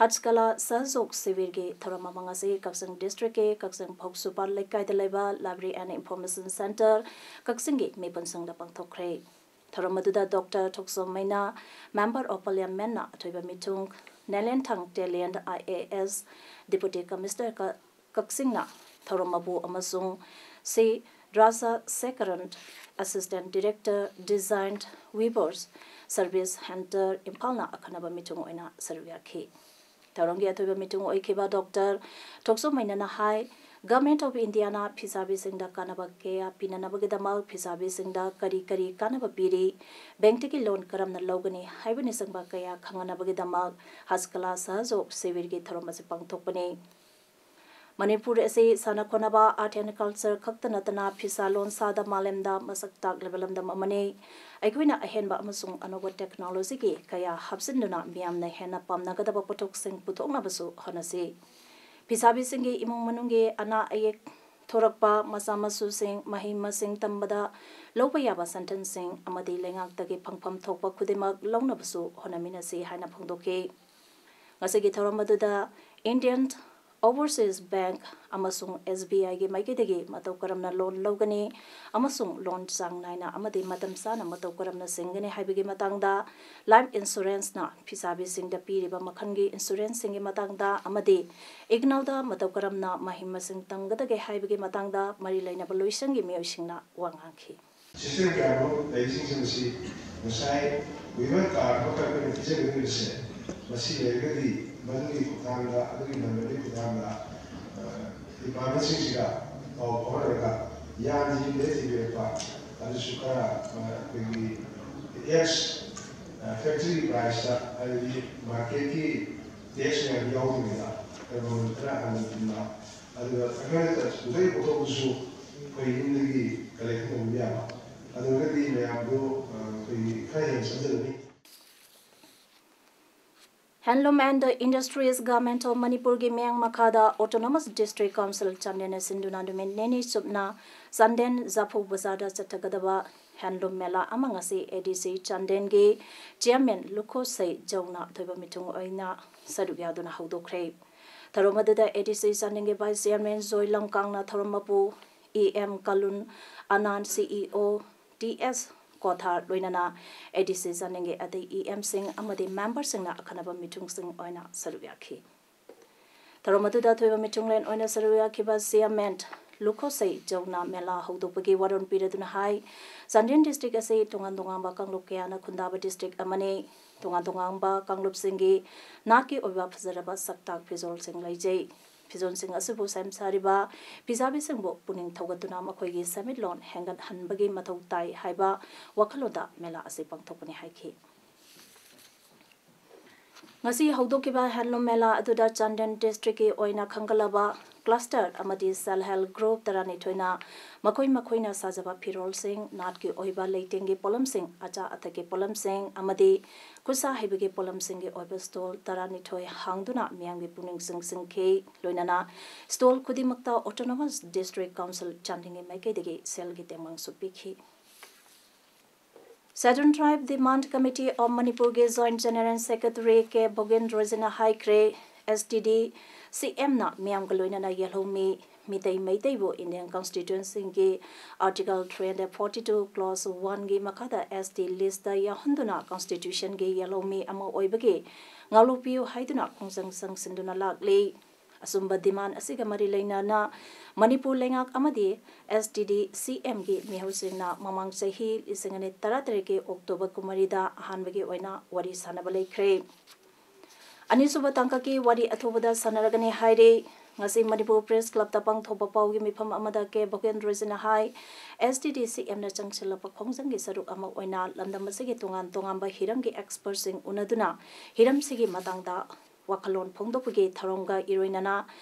ꯍꯖꯀꯂꯥ ꯁꯍꯖꯣꯛ ꯁꯤꯕꯤꯔꯒꯤ ꯊꯧꯔꯝ ꯑꯃ ꯉꯁꯤ ꯀꯛꯆꯤꯡ ꯗꯤꯁꯇ꯭ꯔꯤꯛꯀꯤ ꯀꯛꯆꯤꯡ ꯐꯧꯁꯨꯄꯥꯠ ꯂꯩꯀꯥꯏꯗ ꯂꯩꯕ Library and Information Centre ꯀꯛꯆꯤꯡꯒꯤ ꯃꯤꯄꯨꯟꯁꯪꯗ ꯄꯥꯡꯊꯣꯛꯈ꯭ꯔꯦ꯫ ꯊꯧꯔꯝ ꯑꯗꯨꯗ doctor Thokchom Meinya, Member of Parliamentꯅ ꯑꯊꯣꯏꯕ ꯃꯤꯊꯨꯡ, Nelenthang Telen, I A S, Deputy Commissioner ꯀꯛꯆꯤꯡꯅ ꯊꯧꯔꯝ ꯃꯄꯨ ꯑꯃꯁꯨꯡ ꯁꯤ ꯔꯥꯖꯥ ꯁꯦꯀꯔꯟ, Assistant Director Design Weavers Service Centre ꯏꯝꯐꯥꯜꯅ ꯑꯈꯟꯅꯕ ꯃꯤꯊꯨꯡ ꯑꯣꯏꯅ ꯁꯔꯨꯛ ꯌꯥꯈꯤ꯫ ꯊꯧꯔꯝꯒꯤ ꯑꯊꯣꯏꯕ ꯃꯤꯊꯨꯡ ꯑꯣꯏꯈꯤꯕ ꯗꯣꯛꯇꯔ ꯊꯣꯛꯆꯣꯝ ꯃꯩꯅꯥꯅ ꯍꯥꯏ, Government of Indiaꯅ ꯐꯤꯁꯥꯕꯤꯁꯤꯡꯗ ꯀꯥꯟꯅꯕ ꯀꯌꯥ ꯄꯤꯅꯅꯕꯒꯤꯗꯃꯛ ꯐꯤꯁꯥꯕꯤꯁꯤꯡꯗ ꯀꯔꯤ ꯀꯔꯤ ꯀꯥꯟꯅꯕ ꯄꯤꯔꯤ, ꯕꯦꯡꯛꯇꯒꯤ ꯂꯣꯟ ꯀꯔꯝꯅ ꯂꯧꯒꯅꯤ ꯍꯥꯏꯕꯅꯆꯤꯡꯕ ꯀꯌꯥ ꯈꯪꯍꯟꯅꯕꯒꯤꯗꯃꯛ ꯍꯖꯀꯂꯥ ꯁꯍꯖꯣꯛ ꯁꯤꯕꯤꯔꯒꯤ ꯊꯧꯔꯝ ꯑꯁꯤ ꯄꯥꯡꯊꯣꯛꯄꯅꯤ꯫ ꯃꯅꯤꯄꯨꯔ ꯑꯁꯤ ꯁꯥꯟꯅ ꯈꯣꯠꯅꯕ, Art and Culture ꯈꯛꯇ ꯅꯠꯇꯅ ꯐꯤꯁꯥ ꯂꯣꯟꯁꯥꯗ ꯃꯥꯂꯦꯝꯗ ꯃꯁꯛ ꯇꯥꯛꯂꯤꯕ ꯂꯝꯗꯝ ꯑꯃꯅꯤ꯫ ꯑꯩꯈꯣꯏꯅ ꯑꯍꯦꯟꯕ ꯑꯃꯁꯨꯡ ꯑꯅꯧꯕ technologyꯒꯤ ꯀꯌꯥ ꯍꯥꯞꯆꯤꯟꯗꯨꯅ ꯃꯤꯌꯥꯝꯅ ꯍꯦꯟꯅ ꯄꯥꯝꯅꯒꯗꯕ ꯄꯣꯠꯊꯣꯛꯁꯤꯡ ꯄꯨꯊꯣꯛꯅꯕꯁꯨ ꯍꯣꯠꯅꯁꯤ꯫ ꯐꯤꯁꯥꯕꯤꯁꯤꯡꯒꯤ ꯏꯃꯨꯡ ꯃꯅꯨꯡꯒꯤ ꯑꯅꯥ ꯑꯌꯦꯛ ꯊꯣꯔꯛꯄ, ꯃꯆꯥ ꯃꯁꯨꯁꯤꯡ ꯃꯍꯩ ꯃꯁꯤꯡ ꯇꯝꯕꯗ ꯂꯧꯕ ꯌꯥꯕ ꯁꯦꯟꯊꯪꯁꯤꯡ ꯑꯃꯗꯤ ꯂꯩꯉꯥꯛꯇꯒꯤ ꯐꯪꯐꯝ ꯊꯣꯛꯄ ꯈꯨꯗꯤꯡꯃꯛ ꯂꯧꯅꯕꯁꯨ ꯍꯣꯠꯅꯃꯤꯟꯅꯁꯤ ꯍꯥꯏꯅ ꯐꯣꯡꯗꯣꯛꯈꯤ꯫ ꯉꯁꯤꯒꯤ ꯊꯧꯔꯝ ꯑꯗꯨꯗ Indian Overseas Bank ꯑꯃꯁꯨꯡ S B Iꯒꯤ ꯃꯥꯏꯀꯩꯗꯒꯤ ꯃꯇꯧ ꯀꯔꯝꯅ ꯂꯣꯟ ꯂꯧꯒꯅꯤ ꯑꯃꯁꯨꯡ ꯂꯣꯟ ꯆꯥꯡ ꯅꯥꯏꯅ ꯑꯃꯗꯤ ꯃꯇꯝ ꯆꯥꯅ ꯃꯇꯧ ꯀꯔꯝꯅ ꯁꯤꯡꯒꯅꯤ ꯍꯥꯏꯕꯒꯤ ꯃꯇꯥꯡꯗ, life insuranceꯅ ꯐꯤꯁꯥꯕꯤꯁꯤꯡꯗ ꯄꯤꯔꯤꯕ ꯃꯈꯜꯒꯤ insuranceꯁꯤꯡꯒꯤ ꯃꯇꯥꯡꯗ ꯑꯃꯗꯤ IGNOUꯗ ꯃꯇꯧ ꯀꯔꯝꯅ ꯃꯍꯩ ꯃꯁꯤꯡ ꯇꯝꯒꯗꯒꯦ ꯍꯥꯏꯕꯒꯤ ꯃꯇꯥꯡꯗ ꯃꯔꯤ ꯂꯩꯅꯕ ꯂꯣꯏꯁꯪꯒꯤ ꯃꯤꯑꯣꯏꯁꯤꯡꯅ ꯋꯥ ꯉꯥꯡꯈꯤ꯫ System ꯀꯌꯥꯃꯔꯨꯝ ꯂꯩꯔꯤꯁꯤꯡꯁꯦ ꯃꯁꯤ ꯉꯁꯥꯏ waiver card ꯑꯃꯈꯛ ꯑꯩꯈꯣꯏꯅ ꯄꯤꯖꯒꯗꯧꯔꯤꯕꯁꯦ, ꯃꯁꯤ ꯂꯩꯔꯒꯗꯤ ꯃꯗꯨꯒꯤ ꯈꯨꯠꯊꯥꯡꯗ, ꯑꯗꯨꯒꯤ numberꯗꯨꯒꯤ ꯈꯨꯠꯊꯥꯡꯗ, ꯑ, departmentꯁꯤꯡꯁꯤꯒ ꯄꯥꯎ ꯐꯥꯎꯅꯔꯒ ꯌꯥꯟꯁꯤ ꯂꯦꯞꯊꯕꯤꯔꯛꯄ, ꯑꯗꯨꯁꯨ ꯈꯔ, ꯑ, ꯑꯩꯈꯣꯏꯒꯤ ex, ꯑ, factory priceꯇ, ꯍꯥꯏꯕꯗꯤ marketꯀꯤ tax ꯃꯌꯥꯝ ꯌꯥꯎꯗꯕꯤꯗ ꯈꯔ ꯃꯃꯜ ꯈꯔ ꯍꯟꯊꯅ ꯑꯗꯨꯒ ꯑꯩꯈꯣꯏꯅ ꯄꯨꯊꯣꯛꯏ ꯄꯣꯠꯊꯣꯛꯇꯨꯁꯨ ꯑꯩꯈꯣꯏ ꯌꯨꯝꯗꯒꯤ collection ꯇꯧꯕ ꯌꯥꯕ꯫ ꯑꯗꯨ ꯑꯣꯏꯔꯒꯗꯤ ꯃꯌꯥꯝꯗꯨ, ꯑ, ꯑꯩꯈꯣꯏꯒꯤ ꯈꯔ ꯍꯦꯟꯅ ꯆꯪꯁꯤꯜꯂꯅꯤ꯫ Handloom and Industries Government of ꯃꯅꯤꯄꯨꯔꯒꯤ ꯃꯤꯠꯌꯦꯡ ꯃꯈꯥꯗ Autonomous District Council ꯆꯥꯟꯗꯦꯜꯅ ꯁꯤꯟꯗꯨꯅ ꯅꯨꯃꯤꯠ ꯅꯤꯅꯤ ꯆꯨꯞꯅ ꯆꯥꯟꯗꯦꯜ ꯖꯥꯐꯧ ꯕꯖꯥꯔꯗ ꯆꯠꯊꯒꯗꯕ Handloom Mela ꯑꯃ ꯉꯁꯤ A D C ꯆꯥꯟꯗꯦꯜꯒꯤ Chairman ꯂꯨꯈꯣꯁꯩ ꯖꯧꯅ ꯑꯊꯣꯏꯕ ꯃꯤꯊꯨꯡ ꯑꯣꯏꯅ ꯁꯔꯨꯛ ꯌꯥꯗꯨꯅ ꯍꯧꯗꯣꯛꯈ꯭ꯔꯦ꯫ ꯊꯧꯔꯝ ꯑꯗꯨꯗ A D C ꯆꯥꯟꯗꯦꯜꯒꯤ Vice Chairman ꯖꯣꯏ ꯂꯝꯀꯥꯡꯅ ꯊꯧꯔꯝ ꯃꯄꯨ, E M ꯀꯂꯨꯟ, ꯑꯅꯥꯟ C E O T S ꯀꯣꯊꯥꯔ ꯂꯣꯏꯅꯅ A D C ꯆꯥꯟꯗꯦꯜꯒꯤ ꯑꯇꯩ E Mꯁꯤꯡ ꯑꯃꯗꯤ memberꯁꯤꯡꯅ ꯑꯈꯟꯅꯕ ꯃꯤꯊꯨꯡꯁꯤꯡ ꯑꯣꯏꯅ ꯁꯔꯨꯛ ꯌꯥꯈꯤ꯫ ꯊꯧꯔꯝ ꯑꯗꯨꯗ ꯑꯊꯣꯏꯕ ꯃꯤꯊꯨꯡꯂꯦꯟ ꯑꯣꯏꯅ ꯁꯔꯨꯛ ꯌꯥꯈꯤꯕ Chairman ꯂꯨꯈꯣꯁꯩ ꯖꯧꯅ ꯃꯦꯂꯥ ꯍꯧꯗꯣꯛꯄꯒꯤ ꯋꯥꯔꯣꯜ ꯄꯤꯔꯗꯨꯅ ꯍꯥꯏ, ꯆꯥꯟꯗꯦꯜ district ꯑꯁꯤ ꯇꯣꯉꯥꯟ ꯇꯣꯉꯥꯟꯕ ꯀꯥꯡꯂꯨꯞ ꯀꯌꯥꯅ ꯈꯨꯟꯗꯥꯕ district ꯑꯃꯅꯤ꯫ ꯇꯣꯉꯥꯟ ꯇꯣꯉꯥꯟꯕ ꯀꯥꯡꯂꯨꯞꯁꯤꯡꯒꯤ ꯅꯥꯠꯀꯤ ꯑꯣꯏꯕ ꯐꯖꯔꯕ ꯁꯛꯇꯥꯛ ꯐꯤꯖꯣꯜꯁꯤꯡ ꯂꯩꯖꯩ꯫ ꯐꯤꯖꯣꯜꯁꯤꯡ ꯑꯁꯤꯕꯨ ꯁꯦꯝ ꯁꯥꯔꯤꯕ ꯐꯤꯁꯥꯕꯤꯁꯤꯡꯕꯨ ꯄꯨꯛꯅꯤꯡ ꯊꯧꯒꯠꯇꯨꯅ ꯃꯈꯣꯏꯒꯤ ꯁꯦꯟꯃꯤꯠꯂꯣꯟ ꯍꯦꯟꯒꯠꯍꯟꯕꯒꯤ ꯃꯊꯧ ꯇꯥꯏ ꯍꯥꯏꯕ ꯋꯥꯈꯜꯂꯣꯟꯗ ꯃꯦꯂꯥ ꯑꯁꯤ ꯄꯥꯡꯊꯣꯛꯄꯅꯤ ꯍꯥꯏꯈꯤ꯫ ꯉꯁꯤ ꯍꯧꯗꯣꯛꯈꯤꯕ Handloom ꯃꯦꯂꯥ ꯑꯗꯨꯗ ꯆꯥꯟꯗꯦꯜ districtꯀꯤ ꯑꯣꯏꯅ ꯈꯟꯒꯠꯂꯕ cluster ꯑꯃꯗꯤ self help group ꯇꯔꯥꯅꯤꯊꯣꯏꯅ ꯃꯈꯣꯏ ꯃꯈꯣꯏꯅ ꯁꯥꯖꯕ ꯐꯤꯔꯣꯜꯁꯤꯡ, ꯅꯥꯠꯀꯤ ꯑꯣꯏꯕ ꯂꯩꯇꯦꯡꯒꯤ ꯄꯣꯠꯂꯝꯁꯤꯡ, ꯑꯆꯥ ꯑꯊꯛꯀꯤ ꯄꯣꯠꯂꯝꯁꯤꯡ ꯑꯃꯗꯤ ꯈꯨꯠꯁꯥ ꯍꯩꯕꯒꯤ ꯄꯣꯠꯂꯝꯁꯤꯡꯒꯤ ꯑꯣꯏꯕ stall ꯇꯔꯥꯅꯤꯊꯣꯏ ꯍꯥꯡꯗꯨꯅ ꯃꯤꯌꯥꯝꯒꯤ ꯄꯨꯛꯅꯤꯡ ꯆꯤꯡꯁꯤꯟꯈꯤ꯫ ꯂꯣꯏꯅꯅ stall ꯈꯨꯗꯤꯡꯃꯛꯇ Autonomous District Council ꯆꯥꯟꯗꯦꯜꯒꯤ ꯃꯥꯏꯀꯩꯗꯒꯤ ꯁꯦꯜꯒꯤ ꯇꯦꯡꯕꯥꯡꯁꯨ ꯄꯤꯈꯤ꯫ Scheduled Tribe Demand Committee of ꯃꯅꯤꯄꯨꯔꯒꯤ Joint General Secretary ꯀꯦ ꯚꯣꯒꯦꯟꯗ꯭ꯔꯣꯖꯤꯅ ꯍꯥꯏꯈ꯭ꯔꯦ, S T D C Mꯅ ꯃꯤꯌꯥꯝꯒ ꯂꯣꯏꯅꯅ ꯌꯦꯜꯍꯧꯃꯤ Meitei ꯃꯩꯇꯩꯕꯨ Indian Constitutionꯒꯤ Article three hundred forty two clause oneꯒꯤ ꯃꯈꯥꯗ S T listꯇ ꯌꯥꯎꯍꯟꯗꯨꯅ Constitutionꯒꯤ ꯌꯦꯜꯍꯧꯃꯤ ꯑꯃ ꯑꯣꯏꯕꯒꯤ ꯉꯥꯛꯂꯣꯛꯄꯤꯌꯨ ꯍꯥꯏꯗꯨꯅ ꯈꯣꯡꯖꯪ ꯆꯪꯁꯤꯟꯗꯨꯅ ꯂꯥꯛꯂꯤ꯫ ꯑꯆꯨꯝꯕ demand ꯑꯁꯤꯒ ꯃꯔꯤ ꯂꯩꯅꯅ ꯃꯅꯤꯄꯨꯔ ꯂꯩꯉꯥꯛ ꯑꯃꯗꯤ S T D C Mꯒꯤ ꯃꯤꯍꯨꯠꯁꯤꯡꯅ ꯃꯃꯥꯡ ꯆꯍꯤ ꯂꯤꯁꯤꯡ ꯑꯅꯤ ꯇꯔꯥꯇꯔꯦꯠꯀꯤ October ꯀꯨꯟꯃꯔꯤꯗ ꯑꯍꯥꯟꯕꯒꯤ ꯑꯣꯏꯅ ꯋꯥꯔꯤ ꯁꯥꯅꯕ ꯂꯩꯈ꯭ꯔꯦ꯫ ꯑꯅꯤꯁꯨꯕ ꯇꯥꯡꯀꯛꯀꯤ ꯋꯥꯔꯤ ꯑꯊꯨꯕꯗ ꯁꯥꯟꯅꯔꯒꯅꯤ ꯍꯥꯏꯔꯤ꯫ ꯉꯁꯤ ꯃꯅꯤꯄꯨꯔ Press Clubꯇ ꯄꯥꯡꯊꯣꯛꯄ ꯄꯥꯎꯒꯤ ꯃꯤꯐꯝ ꯑꯃꯗ ꯀꯦ ꯚꯣꯒꯦꯟꯗ꯭ꯔꯣꯖꯤꯅ ꯍꯥꯏ, S T D C Mꯅ ꯆꯪꯁꯤꯜꯂꯛꯄ ꯈꯣꯡꯖꯪꯒꯤ ꯁꯔꯨꯛ ꯑꯃ ꯑꯣꯏꯅ ꯂꯝꯗꯝ ꯑꯁꯤꯒꯤ ꯇꯣꯉꯥꯟ ꯇꯣꯉꯥꯟꯕ ꯍꯤꯔꯝꯒꯤ expertꯁꯤꯡ ꯎꯅꯗꯨꯅ ꯍꯤꯔꯝꯁꯤꯒꯤ ꯃꯇꯥꯡꯗ ꯋꯥꯈꯜꯂꯣꯟ ꯐꯣꯡꯗꯣꯛꯄꯒꯤ ꯊꯧꯔꯝꯒ ꯏꯔꯣꯏꯅꯅ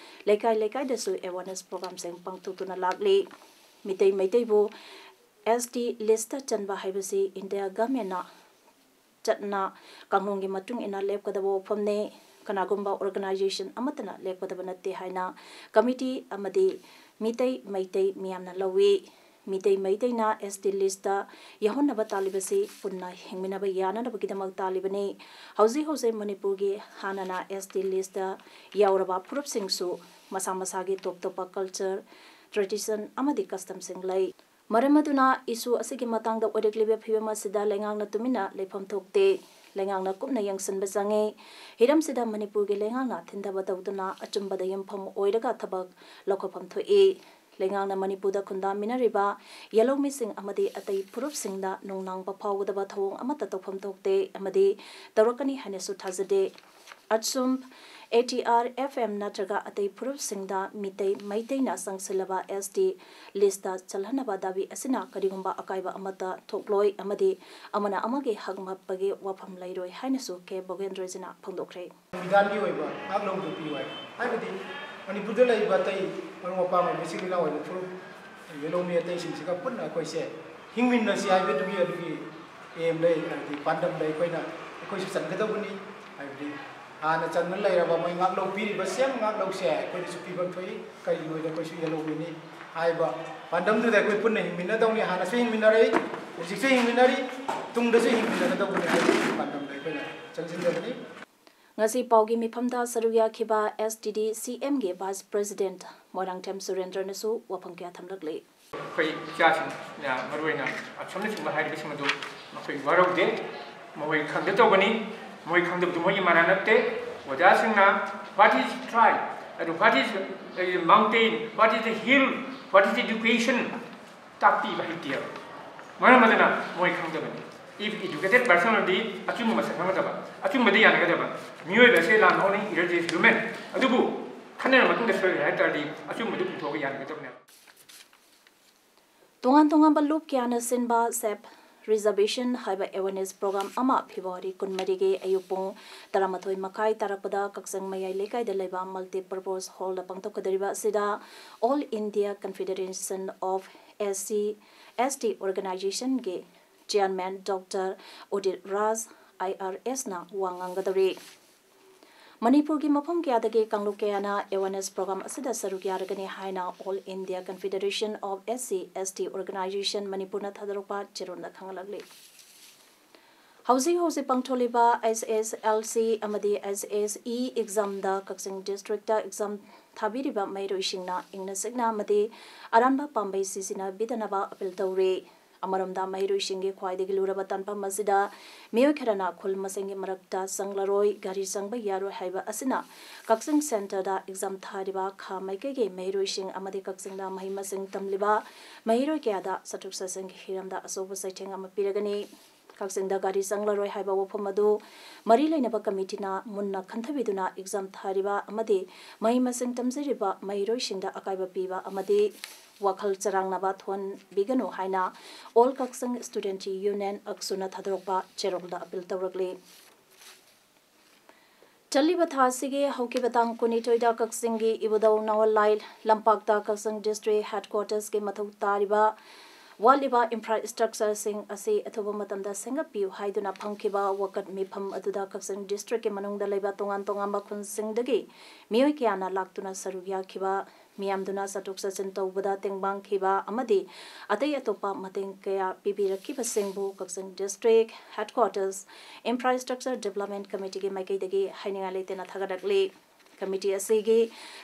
ꯂꯩꯀꯥꯏ ꯂꯩꯀꯥꯏꯗꯁꯨ awareness programꯁꯤꯡ ꯄꯥꯡꯊꯣꯛꯇꯨꯅ ꯂꯥꯛꯂꯤ꯫ ꯃꯤꯇꯩ ꯃꯩꯇꯩꯕꯨ S T listꯇ ꯆꯟꯕ ꯍꯥꯏꯕꯁꯤ India governmentꯅ ꯆꯠꯅ ꯀꯥꯡꯂꯣꯟꯒꯤ ꯃꯇꯨꯡ ꯏꯟꯅ ꯂꯦꯞꯀꯗꯕ ꯋꯥꯐꯝꯅꯤ꯫ ꯀꯅꯥꯒꯨꯝꯕ organization ꯑꯃꯠꯇꯅ ꯂꯦꯞꯀꯗꯕ ꯅꯠꯇꯦ ꯍꯥꯏꯅ committee ꯑꯃꯗꯤ ꯃꯤꯇꯩ ꯃꯩꯇꯩ ꯃꯤꯌꯥꯝꯅ ꯂꯧꯏ꯫ ꯃꯤꯇꯩ ꯃꯩꯇꯩꯅ S T list ꯇ ꯌꯥꯎꯍꯟꯅꯕ ꯇꯥꯜꯂꯤꯕꯁꯤ ꯄꯨꯟꯅ ꯍꯤꯡꯃꯤꯟꯅꯕ ꯌꯥꯅꯅꯕꯒꯤꯗꯃꯛ ꯇꯥꯜꯂꯤꯕꯅꯤ꯫ ꯍꯧꯖꯤꯛ ꯍꯧꯖꯤꯛ ꯃꯅꯤꯄꯨꯔꯒꯤ ꯍꯥꯟꯅꯅ S T list ꯇ ꯌꯥꯎꯔꯕ ꯐꯨꯔꯨꯞꯁꯤꯡꯁꯨ ꯃꯁꯥ ꯃꯁꯥꯒꯤ ꯇꯣꯞ ꯇꯣꯞꯄ culture, tradition ꯑꯃꯗꯤ custom ꯁꯤꯡ ꯂꯩ꯫ ꯃꯔꯝ ꯑꯗꯨꯅ issue ꯑꯁꯤꯒꯤ ꯃꯇꯥꯡꯗ ꯑꯣꯏꯔꯛꯂꯤꯕ ꯐꯤꯕꯝ ꯑꯁꯤꯗ ꯂꯩꯉꯥꯛꯅ ꯇꯨꯃꯤꯟꯅ ꯂꯩꯐꯝ ꯊꯣꯛꯇꯦ꯫ ꯂꯩꯉꯥꯛꯅ ꯀꯨꯞꯅ ꯌꯦꯡꯁꯤꯟꯕ ꯆꯪꯉꯤ꯫ ꯍꯤꯔꯝꯁꯤꯗ ꯃꯅꯤꯄꯨꯔꯒꯤ ꯂꯩꯉꯥꯛꯅ ꯊꯤꯟꯊꯕ ꯇꯧꯗꯨꯅ ꯑꯆꯨꯝꯕꯗ ꯌꯨꯝꯐꯝ ꯑꯣꯏꯔꯒ ꯊꯕꯛ ꯂꯧꯈꯠꯐꯝ ꯊꯣꯛꯏ꯫ ꯂꯩꯉꯥꯛꯅ ꯃꯅꯤꯄꯨꯔꯗ ꯈꯨꯟꯗꯥꯃꯤꯟꯅꯔꯤꯕ ꯌꯦꯜꯍꯧꯃꯤꯁꯤꯡ ꯑꯃꯗꯤ ꯑꯇꯩ ꯐꯨꯔꯨꯞꯁꯤꯡꯗ ꯅꯨꯡꯅꯥꯡꯕ ꯐꯥꯎꯒꯗꯕ ꯊꯧꯑꯣꯡ ꯑꯃꯠꯇ ꯇꯧꯐꯝ ꯊꯣꯛꯇꯦ ꯑꯃꯗꯤ ꯇꯧꯔꯛꯀꯅꯤ ꯍꯥꯏꯅꯁꯨ ꯊꯥꯖꯗꯦ꯫ ꯑꯆꯨꯝ, A T R F M ꯅꯠꯇ꯭ꯔꯒ ꯑꯇꯩ ꯐꯨꯔꯨꯞꯁꯤꯡꯗ ꯃꯤꯇꯩ ꯃꯩꯇꯩꯅ ꯆꯪꯁꯤꯜꯂꯕ S T list ꯇ ꯆꯜꯍꯟꯅꯕ ꯗꯥꯕꯤ ꯑꯁꯤꯅ ꯀꯔꯤꯒꯨꯝꯕ ꯑꯀꯥꯏꯕ ꯑꯃꯠꯇ ꯊꯣꯛꯂꯣꯏ ꯑꯃꯗꯤ ꯑꯃꯅ ꯑꯃꯒꯤ ꯍꯛ ꯃꯠꯄꯒꯤ ꯋꯥꯐꯝ ꯂꯩꯔꯣꯏ ꯍꯥꯏꯅꯁꯨ ꯀꯦ ꯚꯣꯒꯦꯟꯗ꯭ꯔꯖꯤꯅ ꯐꯣꯡꯗꯣꯛꯈ꯭ꯔꯦ꯫ ꯁꯪꯕꯤꯙꯥꯟꯒꯤ ꯑꯣꯏꯕ ꯉꯥꯛꯂꯧꯕꯗꯨ ꯄꯤꯌꯨ ꯍꯥꯏ꯫ ꯍꯥꯏꯕꯗꯤ ꯃꯅꯤꯄꯨꯔꯗ ꯂꯩꯔꯤꯕ ꯑꯇꯩ ꯃꯔꯨꯞ ꯃꯄꯥꯡ ꯑꯣꯏꯕ ꯏꯆꯤꯜ ꯏꯅꯥꯎ ꯑꯣꯏꯕ ꯐꯨꯔꯨꯞ ꯌꯦꯜꯍꯧꯃꯤ ꯑꯇꯩꯁꯤꯡꯁꯤꯒ ꯄꯨꯟꯅ ꯑꯩꯈꯣꯏꯁꯦ ꯍꯤꯡꯃꯤꯟꯅꯁꯤ ꯍꯥꯏꯕꯗꯨꯒꯤ ꯑꯗꯨꯒꯤ aim ꯂꯩ, ꯍꯥꯏꯕꯗꯤ ꯄꯥꯟꯗꯝ ꯂꯩ꯫ ꯑꯩꯈꯣꯏꯅ, ꯑꯩꯈꯣꯏꯁꯨ ꯆꯟꯒꯗꯧꯕꯅꯤ꯫ ꯍꯥꯏꯕꯗꯤ ꯍꯥꯟꯅ ꯆꯟꯗꯨꯅ ꯂꯩꯔꯕ ꯃꯣꯏ ꯉꯥꯛꯂꯧꯕꯤꯔꯤꯕ same ꯉꯥꯛꯂꯧꯁꯦ ꯑꯩꯈꯣꯏꯗꯁꯨ ꯄꯤꯐꯝ ꯊꯣꯛꯏ꯫ ꯀꯔꯤꯒꯤꯅꯣꯗ ꯑꯩꯈꯣꯏꯁꯨ ꯌꯦꯜꯍꯧꯃꯤꯅꯤ ꯍꯥꯏꯕ ꯄꯥꯟꯗꯝꯗꯨꯗ ꯑꯩꯈꯣꯏ ꯄꯨꯟꯅ ꯍꯤꯡꯃꯤꯟꯅꯗꯧꯅꯤ꯫ ꯍꯥꯟꯅꯁꯨ ꯍꯤꯡꯃꯤꯟꯅꯔꯛꯏ, ꯍꯧꯖꯤꯛꯁꯨ ꯍꯤꯡꯃꯤꯟꯅꯔꯤ, ꯇꯨꯡꯗꯁꯨ ꯍꯤꯡꯃꯤꯟꯅꯒꯗꯧꯕꯅꯤ ꯍꯥꯏꯕꯒꯤ ꯄꯥꯟꯗꯝꯗ ꯑꯩꯈꯣꯏꯅ ꯆꯪꯁꯤꯟꯖꯕꯅꯤ꯫ ꯉꯁꯤ ꯄꯥꯎꯒꯤ ꯃꯤꯐꯝꯗ ꯁꯔꯨꯛ ꯌꯥꯈꯤꯕ S T D C M ꯒꯤ Vice President ꯃꯣꯏꯔꯥꯡꯊꯦꯝ ꯁꯨꯔꯦꯟꯗ꯭ꯔꯅꯁꯨ ꯋꯥꯐꯝ ꯀꯌꯥ ꯊꯝꯂꯛꯂꯤ꯫ ꯑꯩꯈꯣꯏ ꯏꯆꯥꯁꯤꯡꯅ ꯃꯔꯨꯑꯣꯏꯅ ꯑꯁꯣꯝꯅꯆꯤꯡꯕ ꯍꯥꯏꯔꯤꯕꯁꯤꯡ ꯑꯗꯨ ꯃꯈꯣꯏ ꯋꯥꯔꯧꯗꯦ, ꯃꯈꯣꯏ ꯈꯪꯗ ꯇꯧꯕꯅꯤ꯫ ꯃꯈꯣꯏ ꯈꯪꯗꯕꯗꯨ ꯃꯣꯏꯒꯤ ꯃꯔꯥ ꯅꯠꯇꯦ꯫ ꯑꯣꯖꯥꯁꯤꯡꯅ what is tribe, ꯑꯗꯨ what is mountain, what is hill, what is education ꯇꯥꯛꯄꯤꯕ ꯍꯩꯇꯦꯕ꯫ ꯃꯔꯝ ꯑꯗꯨꯅ ꯃꯣꯏ ꯈꯪꯗꯕꯅꯤ꯫ If educated person ꯑꯣꯏꯔꯗꯤ ꯑꯆꯨꯝꯕ ꯃꯁꯛ ꯈꯪꯒꯗꯕ, ꯑꯆꯨꯝꯕꯗ ꯌꯥꯅꯒꯗꯕ꯫ ꯃꯤꯑꯣꯏꯕ ꯑꯁꯦ ꯂꯥꯟ ꯍꯧꯅꯩ, error is human꯫ ꯑꯗꯨꯕꯨ ꯈꯟꯅꯔ ꯃꯇꯨꯡꯗ ꯁꯣꯏꯈ꯭ꯔꯦ ꯍꯥꯏ ꯇꯥꯔꯗꯤ ꯑꯆꯨꯝꯕꯗꯨ ꯄꯨꯊꯣꯛꯑꯒ ꯌꯥꯅꯒꯗꯕꯅꯦꯕ꯫ ꯇꯣꯉꯥꯟ ꯇꯣꯉꯥꯟꯕ ꯂꯨꯞ ꯀꯌꯥꯅ ꯁꯤꯟꯕ ꯁꯦꯞ ꯔꯤꯖꯔꯕꯦꯁꯟ ꯍꯥꯏꯕ awareness program ꯑꯃ ꯐꯦꯕ꯭ꯔꯨꯋꯥꯔꯤ ꯀꯨꯟꯃꯔꯤꯒꯤ ꯑꯌꯨꯛ ꯄꯨꯡ ꯇꯔꯥꯃꯥꯊꯣꯏ ꯃꯈꯥꯏ ꯇꯥꯔꯛꯄꯗ ꯀꯛꯆꯤꯡ ꯃꯌꯥꯏ ꯂꯩꯀꯥꯏꯗ ꯂꯩꯕ multipurpose hall ꯗ ꯄꯥꯡꯊꯣꯛꯀꯗꯧꯔꯤꯕ ꯑꯁꯤꯗ All India Confederation of S C S T Organization ꯒꯤ Chairman Doctor Udit Raj, I R S ꯅ ꯋꯥ ꯉꯥꯡꯒꯗꯧꯔꯤ꯫ ꯃꯅꯤꯄꯨꯔꯒꯤ ꯃꯐꯝ ꯀꯌꯥꯗꯒꯤ ꯀꯥꯡꯂꯨꯞ ꯀꯌꯥꯅ awareness program ꯑꯁꯤꯗ ꯁꯔꯨꯛ ꯌꯥꯔꯒꯅꯤ ꯍꯥꯏꯅ All India Confederation of S C S T Organization ꯃꯅꯤꯄꯨꯔꯅ ꯊꯥꯗꯣꯔꯛꯄ ꯆꯦꯔꯣꯜꯗ ꯈꯪꯍꯜꯂꯛꯂꯤ꯫ ꯍꯧꯖꯤꯛ ꯍꯧꯖꯤꯛ ꯄꯥꯡꯊꯣꯛꯂꯤꯕ H S L C ꯑꯃꯗꯤ H S E examꯗ ꯀꯛꯆꯤꯡ districtꯇ exam ꯊꯥꯕꯤꯔꯤꯕ ꯃꯍꯩꯔꯣꯏꯁꯤꯡꯅ ꯏꯪꯅ ꯆꯤꯛꯅ ꯑꯃꯗꯤ ꯑꯔꯥꯟꯕ ꯄꯥꯝꯕꯩ ꯁꯤꯖꯤꯟꯅꯕꯤꯗꯅꯕ appeal ꯇꯧꯔꯤ꯫ ꯑꯃꯔꯣꯝꯗ, ꯃꯍꯩꯔꯣꯏꯁꯤꯡꯒꯤ ꯈ꯭ꯋꯥꯏꯗꯒꯤ ꯂꯨꯔꯕ ꯇꯥꯟꯐꯝ ꯑꯁꯤꯗ ꯃꯤꯑꯣꯏ ꯈꯔꯅ ꯈꯨꯜ ꯃꯁꯦꯟꯒꯤ ꯃꯔꯛꯇ ꯆꯪꯂꯔꯣꯏ, ꯒꯥꯔꯤ ꯆꯪꯕ ꯌꯥꯔꯣꯏ ꯍꯥꯏꯕ ꯑꯁꯤꯅ ꯀꯛꯆꯤꯡ centreꯗ exam ꯊꯥꯔꯤꯕ ꯈꯥ ꯃꯥꯏꯀꯩꯒꯤ ꯃꯍꯩꯔꯣꯏꯁꯤꯡ ꯑꯃꯗꯤ ꯀꯛꯆꯤꯡꯗ ꯃꯍꯩ ꯃꯁꯤꯡ ꯇꯝꯂꯤꯕ ꯃꯍꯩꯔꯣꯏ ꯀꯌꯥꯗ ꯆꯠꯊꯣꯛ ꯆꯠꯁꯤꯟꯒꯤ ꯍꯤꯔꯝꯗ ꯑꯆꯧꯕ ꯆꯩꯊꯦꯡ ꯑꯃ ꯄꯤꯔꯒꯅꯤ꯫ ꯀꯛꯆꯤꯡꯗ ꯒꯥꯔꯤ ꯆꯪꯂꯔꯣꯏ ꯍꯥꯏꯕ ꯋꯥꯐꯝ ꯑꯗꯨ ꯃꯔꯤ ꯂꯩꯅꯕ committeeꯅ ꯃꯨꯟꯅ ꯈꯟꯊꯕꯤꯗꯨꯅ exam ꯊꯥꯔꯤꯕ ꯑꯃꯗꯤ ꯃꯍꯩ ꯃꯁꯤꯡ ꯇꯝꯖꯔꯤꯕ ꯃꯍꯩꯔꯣꯏꯁꯤꯡꯗ ꯑꯀꯥꯏꯕ ꯄꯤꯕ ꯑꯃꯗꯤ ꯋꯥꯈꯜ ꯆꯔꯥꯡꯅꯕ ꯊꯣꯛꯍꯟꯕꯤꯒꯅꯨ ꯍꯥꯏꯅ All Kakching Student Union, ꯑꯛꯁꯨꯅ ꯊꯥꯗꯣꯔꯛꯄ ꯆꯦꯔꯣꯜꯗ appeal ꯇꯧꯔꯛꯂꯤ꯫ ꯆꯠꯂꯤꯕ ꯊꯥ ꯑꯁꯤꯒꯤ ꯍꯧꯈꯤꯕ ꯇꯥꯡ ꯀꯨꯟꯅꯤꯊꯣꯏꯗ ꯀꯛꯆꯤꯡꯒꯤ ꯏꯕꯨꯙꯧ ꯅꯋꯥꯂꯥꯏ ꯂꯝꯄꯥꯛꯇ ꯀꯛꯆꯤꯡ district headquartersꯀꯤ ꯃꯊꯧ ꯇꯥꯔꯤꯕ ꯋꯥꯠꯂꯤꯕ infrastructureꯁꯤꯡ ꯑꯁꯤ ꯑꯊꯨꯕ ꯃꯇꯝꯗ ꯁꯦꯝꯒꯠꯄꯤꯌꯨ ꯍꯥꯏꯗꯨꯅ ꯐꯝꯈꯤꯕ ꯋꯥꯀꯠ ꯃꯤꯐꯝ ꯑꯗꯨꯗ ꯀꯛꯆꯤꯡ districtꯀꯤ ꯃꯅꯨꯡꯗ ꯂꯩꯕ ꯇꯣꯉꯥꯟ ꯇꯣꯉꯥꯟꯕ ꯈꯨꯟꯁꯤꯡꯗꯒꯤ ꯃꯤꯑꯣꯏ ꯀꯌꯥꯅ ꯂꯥꯛꯇꯨꯅ ꯁꯔꯨꯛ ꯌꯥꯈꯤꯕ ꯃꯤꯌꯥꯝꯗꯨꯅ ꯆꯠꯊꯣꯛ ꯆꯠꯁꯤꯟ ꯇꯧꯕꯗ ꯇꯦꯡꯕꯥꯡꯈꯤꯕ ꯑꯃꯗꯤ ꯑꯇꯩ ꯑꯇꯣꯞꯄ ꯃꯇꯦꯡ ꯀꯌꯥ ꯄꯤꯕꯤꯔꯛꯈꯤꯕꯁꯤꯡꯕꯨ ꯀꯛꯆꯤꯡ district headquarters Infrastructure Development Committeeꯒꯤ ꯃꯥꯏꯀꯩꯗꯒꯤ ꯍꯥꯏꯅꯤꯡꯉꯥꯏ ꯂꯩꯇꯅ ꯊꯥꯒꯠꯂꯛꯂꯤ꯫ Committee ꯑꯁꯤꯒꯤ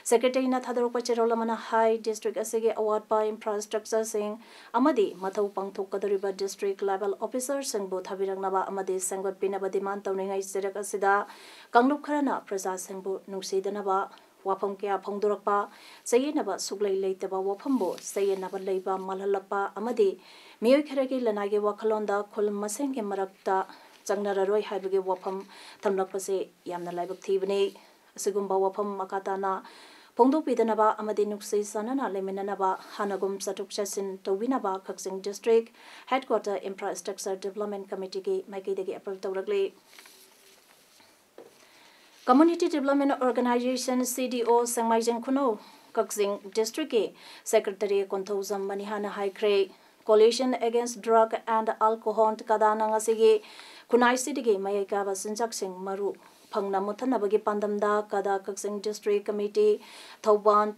secretaryꯅ ꯊꯥꯗꯣꯔꯛꯄ ꯆꯦꯔꯣꯜ ꯑꯃꯅ ꯍꯥꯏ, district ꯑꯁꯤꯒꯤ ꯑꯋꯥꯠꯄ infrastructureꯁꯤꯡ ꯑꯃꯗꯤ ꯃꯊꯧ ꯄꯥꯡꯊꯣꯛꯀꯗꯧꯔꯤꯕ district level officerꯁꯤꯡꯕꯨ ꯊꯥꯕꯤꯔꯛꯅꯕ ꯑꯃꯗꯤ ꯁꯦꯝꯒꯠꯄꯤꯅꯕ demand ꯇꯧꯅꯤꯡꯉꯥꯏ ꯆꯦꯔꯛ ꯑꯁꯤꯗ ꯀꯥꯡꯂꯨꯞ ꯈꯔꯅ ꯄ꯭ꯔꯖꯥꯁꯤꯡꯕꯨ ꯅꯨꯡꯁꯤꯗꯅꯕ ꯋꯥꯐꯝ ꯀꯌꯥ ꯐꯣꯡꯗꯣꯔꯛꯄ, ꯆꯌꯦꯠꯅꯕ ꯁꯨꯛꯂꯩ ꯂꯩꯇꯕ ꯋꯥꯐꯝꯕꯨ ꯆꯌꯦꯠꯅꯕ ꯂꯩꯕ ꯃꯥꯜꯍꯜꯂꯛꯄ ꯑꯃꯗꯤ ꯃꯤꯑꯣꯏ ꯈꯔꯒꯤ ꯂꯅꯥꯏꯒꯤ ꯋꯥꯈꯜꯂꯣꯟꯗ ꯈꯨꯜ ꯃꯁꯦꯟꯒꯤ ꯃꯔꯛꯇ ꯆꯪꯅꯔꯔꯣꯏ ꯍꯥꯏꯕꯒꯤ ꯋꯥꯐꯝ ꯊꯝꯂꯛꯄꯁꯤ ꯌꯥꯝꯅ ꯂꯥꯏꯕꯛ ꯊꯤꯕꯅꯤ꯫ ꯑꯁꯤꯒꯨꯝꯕ ꯋꯥꯐꯝ ꯃꯈꯥ ꯇꯥꯅ ꯐꯣꯡꯗꯣꯛꯄꯤꯗꯅꯕ ꯑꯃꯗꯤ ꯅꯨꯡꯁꯤ ꯆꯥꯟꯅꯅ ꯂꯩꯃꯤꯟꯅꯅꯕ ꯍꯥꯟꯅꯒꯨꯝ ꯆꯠꯊꯣꯛ ꯆꯠꯁꯤꯟ ꯇꯧꯕꯤꯅꯕ ꯀꯛꯆꯤꯡ district headquarter Infrastructure Development Committeeꯒꯤ ꯃꯥꯏꯀꯩꯗꯒꯤ appeal ꯇꯧꯔꯛꯂꯤ꯫ Community Development Organization, C D O, ꯁꯦꯡꯃꯥꯏꯖꯤꯡ ꯈꯨꯅꯧ ꯀꯛꯆꯤꯡ districtꯀꯤ secretary ꯀꯣꯟꯊꯧꯖꯝ ꯃꯅꯤꯍꯥꯅ ꯍꯥꯏꯈ꯭ꯔꯦ, Coalition Against Drug and Alcohol, ꯀꯗꯥꯅ ꯉꯁꯤꯒꯤ ꯈꯨꯟꯅꯥꯏꯁꯤꯗꯒꯤ ꯃꯌꯥꯏ ꯀꯥꯕ ꯆꯤꯟꯖꯥꯛꯁꯤꯡ ꯃꯔꯨ ꯐꯪꯅ ꯃꯨꯠꯊꯠꯅꯕꯒꯤ ꯄꯥꯟꯗꯝꯗ ꯀꯗꯥ ꯀꯛꯆꯤꯡ District Committee, Thoubal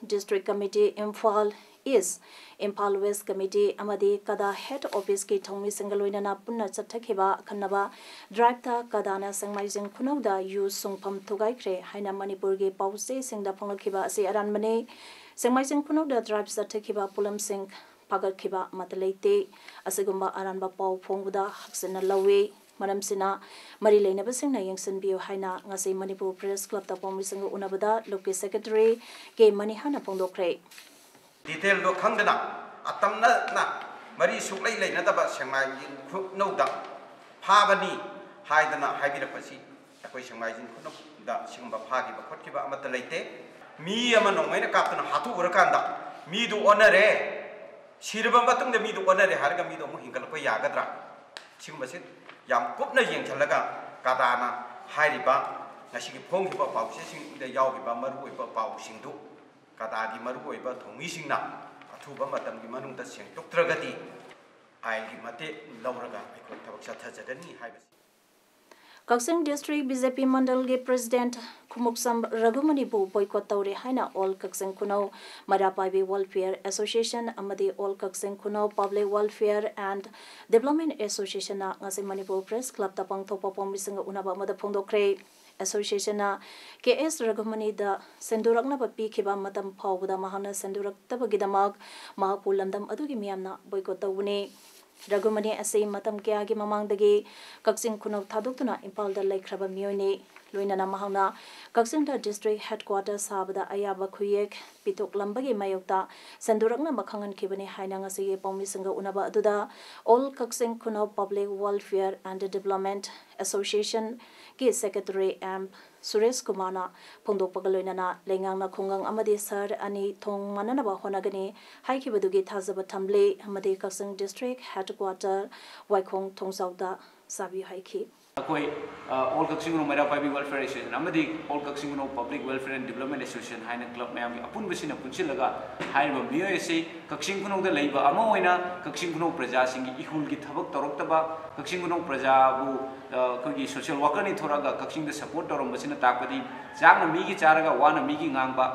District Committee, Imphal East, Imphal West Committee ꯑꯃꯗꯤ ꯀꯗꯥ Head Office ꯀꯤ ꯊꯧꯃꯤꯁꯤꯡꯒ ꯂꯣꯏꯅꯅ ꯄꯨꯟꯅ ꯆꯠꯊꯈꯤꯕ ꯑꯈꯟꯅꯕ drive ꯇ ꯀꯗꯥꯅ ꯁꯦꯡꯃꯥꯏꯖꯤꯡ ꯈꯨꯅꯧꯗ ꯌꯨ ꯁꯨꯡꯐꯝ ꯊꯨꯒꯥꯏꯈ꯭ꯔꯦ ꯍꯥꯏꯅ ꯃꯅꯤꯄꯨꯔꯒꯤ ꯄꯥꯎꯆꯦꯁꯤꯡꯗ ꯐꯣꯡꯂꯛꯈꯤꯕ ꯑꯁꯤ ꯑꯔꯥꯟꯕꯅꯤ꯫ ꯁꯦꯡꯃꯥꯏꯖꯤꯡ ꯈꯨꯅꯧꯗ drive ꯆꯠꯊꯈꯤꯕ ꯄꯣꯠꯂꯝꯁꯤꯡ ꯐꯥꯒꯠꯈꯤꯕ ꯑꯃꯠꯇ ꯂꯩꯇꯦ꯫ ꯑꯁꯤꯒꯨꯝꯕ ꯑꯔꯥꯟꯕ ꯄꯥꯎ ꯐꯣꯡꯕꯗ ꯍꯛꯆꯤꯟꯅ ꯂꯧꯏ꯫ ꯃꯔꯝꯁꯤꯅ ꯃꯔꯤ ꯂꯩꯅꯕꯁꯤꯡꯅ ꯌꯦꯡꯁꯤꯟꯕꯤꯌꯨ ꯍꯥꯏꯅ ꯉꯁꯤ ꯃꯅꯤꯄꯨꯔ Press Club ꯇ ꯄꯥꯎꯃꯤꯁꯤꯡꯒ ꯎꯅꯕꯗ ꯂꯨꯞꯀꯤ Secretary ꯀꯦ ꯃꯅꯤꯍꯥꯅ ꯐꯣꯡꯗꯣꯛꯈ꯭ꯔꯦ꯫ Detail ꯗꯣ ꯈꯪꯗꯅ ꯑꯇꯝꯅꯅ ꯃꯔꯤ ꯁꯨꯛꯂꯩ ꯂꯩꯅꯗꯕ ꯁꯦꯡꯃꯥꯏꯖꯤꯡ ꯈꯨꯅꯧꯗ ꯐꯥꯕꯅꯤ ꯍꯥꯏꯗꯅ ꯍꯥꯏꯕꯤꯔꯛꯄꯁꯤ ꯑꯩꯈꯣꯏ ꯁꯦꯡꯃꯥꯏꯖꯤꯡ ꯈꯨꯅꯧꯗ ꯁꯤꯒꯨꯝꯕ ꯐꯥꯈꯤꯕ ꯈꯣꯠꯈꯤꯕ ꯑꯃꯠꯇ ꯂꯩꯇꯦ꯫ ꯃꯤ ꯑꯃ ꯅꯣꯡꯃꯩꯅ ꯀꯥꯞꯇꯨꯅ ꯍꯥꯠꯇꯣꯛꯎꯔꯀꯥꯟꯗ ꯃꯤꯗꯨ ꯑꯣꯟꯅꯔꯦ, ꯁꯤꯔꯕ ꯃꯇꯨꯡꯗ ꯃꯤꯗꯨ ꯑꯣꯟꯅꯔꯦ ꯍꯥꯏꯔꯒ ꯃꯤꯗꯨ ꯑꯃꯨꯛ ꯍꯤꯡꯒꯠꯂꯛꯄ ꯌꯥꯒꯗ꯭ꯔꯥ? ꯁꯤꯒꯨꯝꯕꯁꯤ ꯌꯥꯝ ꯀꯨꯞꯅ ꯌꯦꯡꯁꯤꯜꯂꯒ ꯀꯗꯥꯅ ꯍꯥꯏꯔꯤꯕ ꯉꯁꯤꯒꯤ ꯐꯣꯡꯈꯤꯕ ꯄꯥꯎꯆꯦꯁꯤꯡꯗ ꯌꯥꯎꯔꯤꯕ ꯃꯔꯨꯑꯣꯏꯕ ꯄꯥꯎꯁꯤꯡꯗꯨ ꯀꯗꯥꯒꯤ ꯃꯔꯨꯑꯣꯏꯕ ꯊꯧꯃꯤꯁꯤꯡꯅ ꯑꯊꯨꯕ ꯃꯇꯝꯒꯤ ꯃꯅꯨꯡꯗ ꯁꯦꯡꯗꯣꯛꯇ꯭ꯔꯒꯗꯤ ꯑꯥꯏꯟꯒꯤ ꯃꯇꯦꯡ ꯂꯧꯔꯒ ꯑꯩꯈꯣꯏ ꯊꯕꯛ ꯆꯠꯊꯖꯒꯅꯤ ꯍꯥꯏꯕꯁꯤ꯫ ꯀꯛꯆꯤꯡ District BJP ꯃꯟꯗꯜꯒꯤ President Khumukcham ꯔꯘꯨꯃꯅꯤꯕꯨ boycott ꯇꯧꯔꯦ ꯍꯥꯏꯅ All Kakching Khunou Meira ꯄꯥꯏꯕꯤ Welfare Association ꯑꯃꯗꯤ All Kakching Khunou Public Welfare and Development Association ꯅ ꯉꯁꯤ ꯃꯅꯤꯄꯨꯔ Press Club ꯇ ꯄꯥꯡꯊꯣꯛꯄ ꯄꯥꯎꯃꯤꯁꯤꯡꯒ ꯎꯅꯕ ꯑꯃꯗ ꯐꯣꯡꯗꯣꯛꯈ꯭ꯔꯦ꯫ Association ꯅ ꯀꯦ ꯑꯦꯁ ꯔꯘꯨꯃꯅꯤꯗ ꯁꯦꯡꯗꯣꯔꯛꯅꯕ ꯄꯤꯈꯤꯕ ꯃꯇꯝ ꯐꯥꯎꯕꯗ ꯃꯍꯥꯛꯅ ꯁꯦꯡꯗꯣꯔꯛꯇꯕꯒꯤꯗꯃꯛ ꯃꯍꯥꯛꯄꯨ ꯂꯝꯗꯝ ꯑꯗꯨꯒꯤ ꯃꯤꯌꯥꯝꯅ boycott ꯇꯧꯕꯅꯤ꯫ ꯔꯘꯨꯃꯅꯤ ꯑꯁꯤ ꯃꯇꯝ ꯀꯌꯥꯒꯤ ꯃꯃꯥꯡꯗꯒꯤ ꯀꯛꯆꯤꯡ ꯈꯨꯅꯧ ꯊꯥꯗꯣꯛꯇꯨꯅ ꯏꯝꯐꯥꯜꯗ ꯂꯩꯈ꯭ꯔꯕ ꯃꯤꯑꯣꯏꯅꯤ꯫ ꯂꯣꯏꯅꯅ ꯃꯍꯥꯛꯅ ꯀꯛꯆꯤꯡꯗ District Headquarter ꯁꯥꯕꯗ ꯑꯌꯥꯕ ꯈꯨꯌꯦꯛ ꯄꯤꯊꯣꯛꯂꯝꯕꯒꯤ ꯃꯥꯌꯣꯛꯇ ꯁꯦꯡꯗꯣꯔꯛꯅꯕ ꯈꯪꯍꯟꯈꯤꯕꯅꯤ ꯍꯥꯏꯅ ꯉꯁꯤꯒꯤ ꯄꯥꯎꯃꯤꯁꯤꯡꯒ ꯎꯅꯕ ꯑꯗꯨꯗ All Kakching Khunou Public Welfare and Development Association ꯀꯤ Secretary ꯑꯦꯝ ꯁꯨꯔꯦꯁ ꯀꯨꯃꯥꯔꯅ ꯐꯣꯡꯗꯣꯛꯄꯒ ꯂꯣꯏꯅꯅ ꯂꯩꯉꯥꯛꯅ ꯈꯨꯡꯒꯪ ꯑꯃꯗꯤ ꯁꯍꯔ ꯑꯅꯤ ꯊꯣꯡ ꯃꯥꯟꯅꯅꯕ ꯍꯣꯠꯅꯒꯅꯤ ꯍꯥꯏꯈꯤꯕꯗꯨꯒꯤ ꯊꯥꯖꯕ ꯊꯝꯂꯤ ꯑꯃꯗꯤ ꯀꯛꯆꯤꯡ District Headquarter ꯋꯥꯏꯈꯣꯡ ꯊꯣꯡꯖꯥꯎꯗ ꯆꯥꯕꯤꯌꯨ ꯍꯥꯏꯈꯤ꯫ ꯑꯩꯈꯣꯏ all Kakching Khunou Meira Paibi welfare association ꯑꯃꯗꯤ all Kakching Khunou public welfare and development association ꯍꯥꯏꯅ ꯀ꯭ꯂꯕ ꯃꯌꯥꯝꯒꯤ ꯑꯄꯨꯟꯕꯁꯤꯅ ꯄꯨꯟꯁꯤꯜꯂꯒ ꯍꯥꯏꯔꯤꯕ ꯃꯤꯑꯣꯏ ꯑꯁꯤ ꯀꯛꯆꯤꯡ ꯈꯨꯅꯧꯗ ꯂꯩꯕ ꯑꯃ ꯑꯣꯏꯅ ꯀꯛꯆꯤꯡ ꯈꯨꯅꯧ ꯄ꯭ꯔꯖꯥꯁꯤꯡꯒꯤ ꯏꯍꯨꯜꯒꯤ ꯊꯕꯛ ꯇꯧꯔꯛꯇꯕ, ꯀꯛꯆꯤꯡ ꯈꯨꯅꯧ ꯄ꯭ꯔꯖꯥꯕꯨ ꯑꯩꯈꯣꯏꯒꯤ ꯁꯣꯁꯤꯌꯦꯜ ꯋꯥꯔꯀꯔꯅꯤ ꯊꯣꯔꯛꯑꯒ ꯀꯛꯆꯤꯡꯗ ꯁꯄꯣꯔꯠ ꯇꯧꯔꯝꯕꯁꯤꯅ ꯇꯥꯛꯄꯗꯤ ꯆꯥꯛꯅ ꯃꯤꯒꯤ ꯆꯥꯔꯒ ꯋꯥꯅ ꯃꯤꯒꯤ ꯉꯥꯡꯕ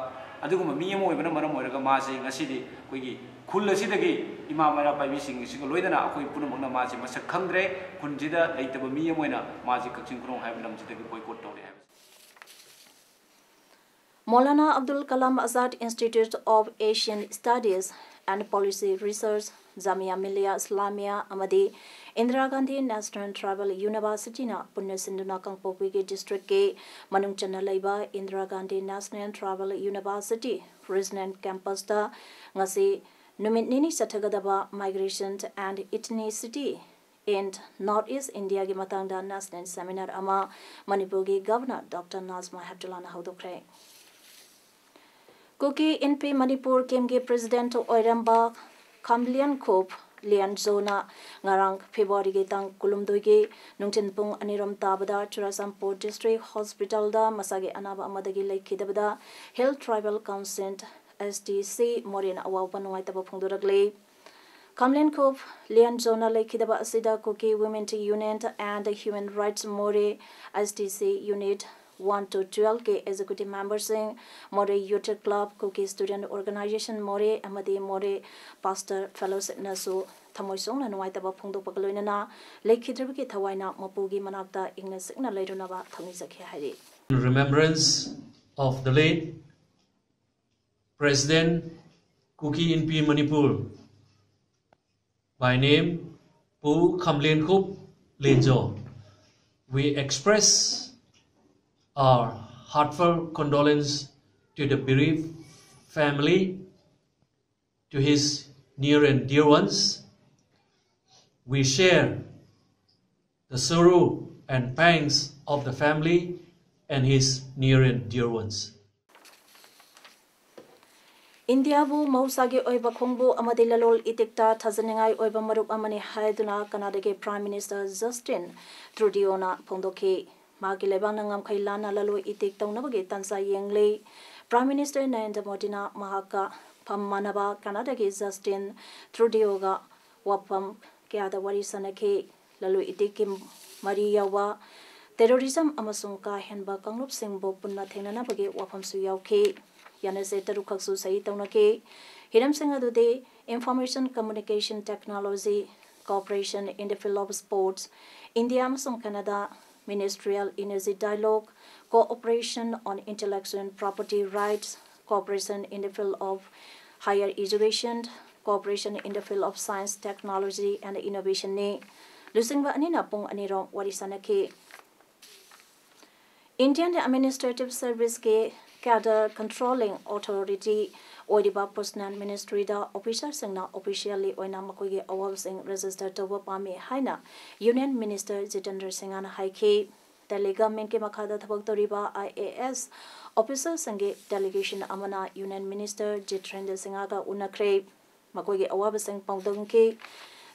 ꯑꯗꯨꯒꯨꯝꯕ ꯃꯤ ꯑꯃ ꯑꯣꯏꯕꯅ ꯃꯔꯝ ꯑꯣꯏꯔꯒ ꯃꯥꯁꯤ ꯉꯁꯤꯗꯤ ꯑꯩꯈꯣꯏꯒꯤ ꯈꯨꯜ ꯑꯁꯤꯗꯒꯤ ꯏꯃꯥ ꯃꯩꯔꯥ ꯄꯥꯏꯕꯤꯁꯤꯡ ꯑꯁꯤꯒ ꯂꯣꯏꯅꯅ ꯑꯩꯈꯣꯏ ꯄꯨꯝꯅꯃꯛꯅ ꯃꯥꯁꯤ ꯃꯁꯛ ꯈꯪꯗ꯭ꯔꯦ, ꯈꯨꯟꯁꯤꯗ ꯂꯩꯇꯕ ꯃꯤ ꯑꯃ ꯑꯣꯏꯅ ꯃꯥꯁꯤ ꯀꯛꯆꯤꯡ ꯈꯨꯅꯧ ꯍꯥꯏꯕ ꯂꯝꯁꯤꯗꯒꯤ ꯕꯣꯏꯀꯣꯠ ꯇꯧꯔꯦ ꯍꯥꯏꯕꯁꯤ꯫ Maulana Abdul Kalam Azad Institute of Asian Studies and Policy Research, Jamia Millia Islamia ꯑꯃꯗꯤ Indira Gandhi National Tribal Universityꯅ ꯄꯨꯟꯅ ꯁꯤꯟꯗꯨꯅ ꯀꯥꯡꯄꯣꯛꯄꯤꯒꯤ ꯗꯤꯁꯇ꯭ꯔꯤꯛꯀꯤ ꯃꯅꯨꯡ ꯆꯟꯅ ꯂꯩꯕ Indira Gandhi National Tribal University Regional Campusꯇ ꯉꯁꯤ ꯅꯨꯃꯤꯠ ꯅꯤꯅꯤ ꯆꯠꯊꯒꯗꯕ Migration and Ethnicity in North East Indiaꯒꯤ ꯃꯇꯥꯡꯗ ꯅꯦꯁꯅꯦꯜ ꯁꯦꯃꯤꯅꯥꯔ ꯑꯃ ꯃꯅꯤꯄꯨꯔꯒꯤ ꯒꯚꯔꯅꯔ ꯗꯣꯛꯇꯔ ꯅꯥꯖꯃꯥ ꯍꯦꯞꯇꯨꯂꯥꯅ ꯍꯧꯗꯣꯛꯈ꯭ꯔꯦ꯫ ꯀꯨꯀꯤ ꯏꯟꯄꯤ ꯃꯅꯤꯄꯨꯔ ꯀꯦꯝꯒꯤ ꯄ꯭ꯔꯦꯁꯤꯗꯦꯟꯠ ꯑꯣꯏꯔꯝꯕ ꯈꯝꯂꯤꯌꯟꯈꯨꯞ ꯂꯤꯌꯟꯖꯣꯅ ꯉꯔꯥꯡ ꯐꯦꯕ꯭ꯔꯨꯋꯥꯔꯤꯒꯤ ꯇꯥꯡ ꯀꯨꯟꯍꯨꯝꯗꯣꯏꯒꯤ ꯅꯨꯡꯊꯤꯜ ꯄꯨꯡ ꯑꯅꯤꯔꯣꯝ ꯇꯥꯕꯗ ꯆꯨꯔꯥꯆꯥꯟꯄꯨꯔ ꯗꯤꯁꯇ꯭ꯔꯤꯛ ꯍꯣꯁꯄꯤꯇꯥꯜꯗ ꯃꯁꯥꯒꯤ ꯑꯅꯥꯕ ꯑꯃꯗꯒꯤ ꯂꯩꯈꯤꯗꯕꯗ ꯍꯤꯜ ꯇ꯭ꯔꯥꯏꯕꯦꯜ ꯀꯥꯎꯟꯁꯤꯜ, ꯑꯦꯁ ꯇꯤ ꯁꯤ, ꯃꯣꯔꯦꯅ ꯑꯋꯥꯕ ꯅꯨꯡꯉꯥꯏꯇꯕ ꯐꯣꯡꯗꯣꯔꯛꯂꯤ꯫ ꯈꯝꯂꯦꯟꯈꯨꯞ ꯂꯤꯌꯟꯖꯣꯅ ꯂꯩꯈꯤꯗꯕ ꯑꯁꯤꯗ Kuki Women Union and Human Rights More, S T C Unit one to twelve ꯀꯤ executive memberꯁꯤꯡ, More Youth Club, Kuki Student Organization More ꯑꯃꯗꯤ More Pastor Fellowshipꯅꯁꯨ ꯊꯃꯣꯏ ꯁꯣꯛꯅ ꯅꯨꯡꯉꯥꯏꯇꯕ ꯐꯣꯡꯗꯣꯛꯄꯒ ꯂꯣꯏꯅꯅ ꯂꯩꯈꯤꯗ꯭ꯔꯕꯒꯤ ꯊꯋꯥꯏꯅ ꯃꯄꯨꯒꯤ ꯃꯅꯥꯛꯇ ꯏꯪꯅ ꯆꯤꯛꯅ ꯂꯩꯔꯨꯅꯕ ꯊꯧꯅꯤꯖꯈꯤ ꯍꯥꯏꯔꯤ꯫ In remembrance of the late President Kuki Inpi Manipur, by name Pu Khamlenkhup Lenjo, we express our heartfelt condolence to the bereaved family, to his near and dear ones. We share the sorrow and pangs of the family and his near and dear ones. ꯏꯟꯗꯤꯌꯥꯕꯨ ꯃꯍꯧꯁꯥꯒꯤ ꯑꯣꯏꯕ ꯈꯣꯡꯕꯨ ꯑꯃꯗꯤ ꯂꯂꯣꯜ ꯏꯇꯤꯛꯇ ꯊꯥꯖꯅꯤꯡꯉꯥꯏ ꯑꯣꯏꯕ ꯃꯔꯨꯞ ꯑꯃꯅꯤ ꯍꯥꯏꯗꯨꯅ ꯀꯅꯥꯗꯥꯒꯤ Prime Minister Justin Trudeauꯅ ꯐꯣꯡꯗꯣꯛꯈꯤ꯫ ꯃꯍꯥꯛꯀꯤ ꯂꯩꯕꯥꯛꯅ ꯉꯝꯈꯩ ꯂꯥꯟꯅ ꯂꯂꯣꯜ ꯏꯇꯤꯛ ꯇꯧꯅꯕꯒꯤ ꯇꯥꯟꯖꯥ ꯌꯦꯡꯂꯤ꯫ Prime Minister ꯅꯔꯦꯟꯗ꯭ꯔ ꯃꯣꯗꯤꯅ ꯃꯍꯥꯛꯀ ꯐꯝ ꯃꯥꯟꯅꯕ ꯀꯅꯥꯗꯥꯒꯤ Justin Trudeauꯒ ꯋꯥꯐꯝ ꯀꯌꯥꯗ ꯋꯥꯔꯤ ꯁꯥꯅꯈꯤ꯫ ꯂꯂꯣꯜ ꯏꯇꯤꯛꯀꯤ ꯃꯔꯤ ꯌꯥꯎꯕ terrorism ꯑꯃꯁꯨꯡ ꯀꯥ ꯍꯦꯟꯕ ꯀꯥꯡꯂꯨꯞꯁꯤꯡꯕꯨ ꯄꯨꯟꯅ ꯊꯦꯡꯅꯅꯕꯒꯤ ꯋꯥꯐꯝꯁꯨ ꯌꯥꯎꯈꯤ꯫ ꯌꯥꯅꯁꯦ ꯇꯔꯨꯛꯈꯛꯁꯨ ꯁꯍꯤ ꯇꯧꯅꯈꯤ꯫ ꯍꯤꯔꯝꯁꯤꯡ ꯑꯗꯨꯗꯤ Information Communication Technology, Cooperation in the Field of Sports, India ꯑꯃꯁꯨꯡ ꯀꯅꯥꯗꯥ Ministerial Energy Dialogue, Cooperation on Intellectual Property Rights, Cooperation in the Field of Higher Education, Cooperation in the Field of Science, Technology and Innovationꯅꯤ꯫ ꯂꯨꯆꯤꯡꯕ ꯑꯅꯤꯅ ꯄꯨꯡ ꯑꯅꯤꯔꯣꯝ ꯋꯥꯔꯤ ꯁꯥꯅꯈꯤ꯫ Indian Administrative Serviceꯀꯤ Cadre Controlling Authority ꯑꯣꯏꯔꯤꯕ Personnel Ministryꯗ officerꯁꯤꯡꯅ officially ꯑꯣꯏꯅ ꯃꯈꯣꯏꯒꯤ ꯑꯋꯥꯕꯁꯤꯡ register ꯇꯧꯕ ꯄꯥꯝꯃꯤ ꯍꯥꯏꯅ Union Minister ꯖꯤꯇꯦꯟꯗ꯭ꯔ ꯁꯤꯡꯍꯅ ꯍꯥꯏꯈꯤ꯫ Delhi governmentꯀꯤ ꯃꯈꯥꯗ ꯊꯕꯛ ꯇꯧꯔꯤꯕ IAS officerꯁꯤꯡꯒꯤ delegation ꯑꯃꯅ Union Minister ꯖꯤꯇꯦꯟꯗ꯭ꯔ ꯁꯤꯡꯍꯒ ꯎꯅꯈ꯭ꯔꯦ꯫ ꯃꯈꯣꯏꯒꯤ ꯑꯋꯥꯕꯁꯤꯡ ꯄꯥꯎꯗꯝꯈꯤ꯫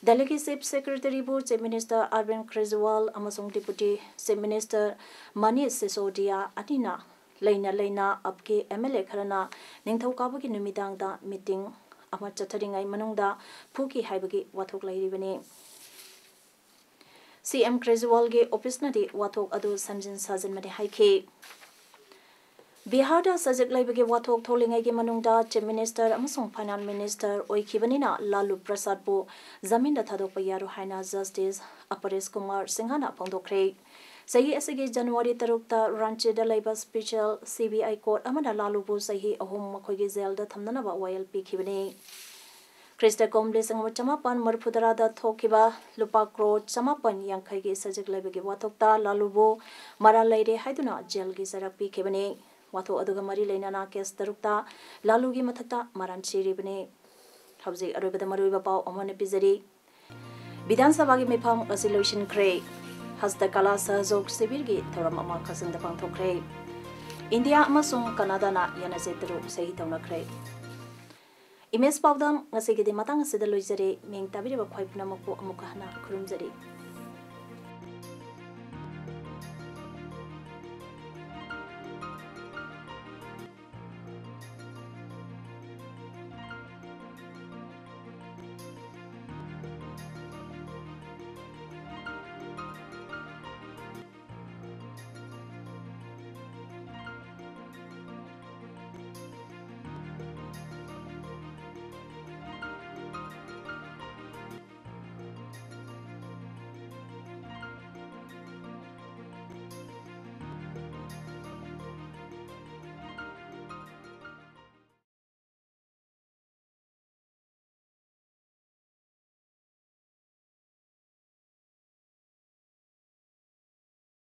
Delhiꯒꯤ Chief Secretaryꯕꯨ Chief Minister Arvind Kejriwal ꯑꯃꯁꯨꯡ Deputy Chief Minister Manish Sisodia ꯑꯅꯤꯅ ꯂꯩꯅ ꯂꯩꯅ ꯑꯞꯀꯤ MLA ꯈꯔꯅ ꯅꯤꯡꯊꯧꯀꯥꯕꯒꯤ ꯅꯨꯃꯤꯗꯥꯡꯗ meeting ꯑꯃ ꯆꯠꯊꯔꯤꯉꯩ ꯃꯅꯨꯡꯗ ꯐꯨꯈꯤ ꯍꯥꯏꯕꯒꯤ ꯋꯥꯊꯣꯛ ꯂꯩꯔꯤꯕꯅꯤ꯫ CM Kejriwalꯒꯤ officeꯅꯗꯤ ꯋꯥꯊꯣꯛ ꯑꯗꯨ ꯁꯦꯝꯖꯤꯟ ꯁꯥꯖꯤꯟꯕꯅꯤ ꯍꯥꯏꯈꯤ꯫ ꯕꯤꯍꯥꯔꯗ ꯁꯖꯤꯛ ꯂꯩꯕꯒꯤ ꯋꯥꯊꯣꯛ ꯊꯣꯛꯂꯤꯉꯩꯒꯤ ꯃꯅꯨꯡꯗ Chief Minister ꯑꯃꯁꯨꯡ Finance Minister ꯑꯣꯏꯈꯤꯕꯅꯤꯅ ꯂꯥꯂꯨ ꯄ꯭ꯔꯁꯥꯗꯄꯨ ꯖꯥꯃꯤꯟꯗ ꯊꯥꯗꯣꯛꯄ ꯌꯥꯔꯣꯏ ꯍꯥꯏꯅ Justice ꯑꯄꯔꯦꯁ ꯀꯨꯃꯥꯔ ꯁꯤꯡꯍꯅ ꯐꯣꯡꯗꯣꯛꯈ꯭ꯔꯦ꯫ ꯆꯍꯤ ꯑꯁꯤꯒꯤ January ꯇꯔꯨꯛꯇ ꯔꯥꯟꯆꯤꯗ ꯂꯩꯕ special CBI court ꯑꯃꯅ ꯂꯥꯂꯨꯕꯨ ꯆꯍꯤ ꯑꯍꯨꯝ ꯃꯈꯣꯏꯒꯤ ꯖꯦꯜꯗ ꯊꯝꯅꯅꯕ ꯋꯥꯌꯦꯜ ꯄꯤꯈꯤꯕꯅꯤ꯫ ꯈ꯭ꯔꯤꯁꯇ ꯀꯨꯝ ꯂꯤꯁꯤꯡ ꯑꯃ ꯆꯃꯥꯄꯟ ꯃꯔꯤꯐꯨ ꯇꯔꯥꯗ ꯊꯣꯛꯈꯤꯕ ꯂꯨꯄꯥ ꯀ꯭ꯔꯣꯔ ꯆꯃꯥꯄꯟ ꯌꯥꯡꯈꯩꯒꯤ ꯁꯖꯤꯛ ꯂꯩꯕꯒꯤ ꯋꯥꯊꯣꯛꯇ ꯂꯥꯂꯨꯕꯨ ꯃꯔꯥꯜ ꯂꯩꯔꯦ ꯍꯥꯏꯗꯨꯅ ꯖꯦꯜꯒꯤ ꯆꯩꯔꯥꯛ ꯄꯤꯈꯤꯕꯅꯤ꯫ ꯋꯥꯊꯣꯛ ꯑꯗꯨꯒ ꯃꯔꯤ ꯂꯩꯅꯅ case ꯇꯔꯨꯛꯇ ꯂꯥꯂꯨꯒꯤ ꯃꯊꯛꯇ ꯃꯔꯥꯜ ꯁꯤꯔꯤꯕꯅꯤ꯫ ꯍꯧꯖꯤꯛ ꯑꯔꯣꯏꯕꯗ ꯃꯔꯨꯑꯣꯏꯕ ꯄꯥꯎ ꯑꯃ ꯑꯣꯏꯅ ꯄꯤꯖꯔꯤ꯫ ꯕꯤꯙꯥꯟ ꯁꯚꯥꯒꯤ ꯃꯤꯐꯝ ꯉꯁꯤ ꯂꯣꯏꯁꯤꯟꯈ꯭ꯔꯦ꯫ ꯍꯁꯇꯀꯥꯂꯥ ꯁꯍꯖꯣꯒ ꯁꯤꯕꯤꯔꯒꯤ ꯊꯧꯔꯝ ꯑꯃ ꯀꯛꯆꯤꯡꯗ ꯄꯥꯡꯊꯣꯛꯈ꯭ꯔꯦ꯫ ꯏꯟꯗꯤꯌꯥ ꯑꯃꯁꯨꯡ ꯀꯅꯥꯗꯥꯅ ꯌꯥꯅꯆꯦ ꯇꯔꯨꯛ ꯁꯍꯤ ꯇꯧꯅꯈ꯭ꯔꯦ꯫ ꯏꯃꯦꯖ ꯄꯥꯎꯗꯝ ꯉꯁꯤꯒꯤꯗꯤ ꯃꯇꯥꯡ ꯑꯁꯤꯗ ꯂꯣꯏꯖꯔꯦ꯫ ꯃꯤꯡ ꯇꯥꯕꯤꯔꯤꯕ ꯈ꯭ꯋꯥꯏ ꯄꯨꯝꯅꯃꯛꯄꯨ ꯑꯃꯨꯛꯀ ꯍꯟꯅ ꯈꯨꯔꯨꯝꯖꯔꯤ꯫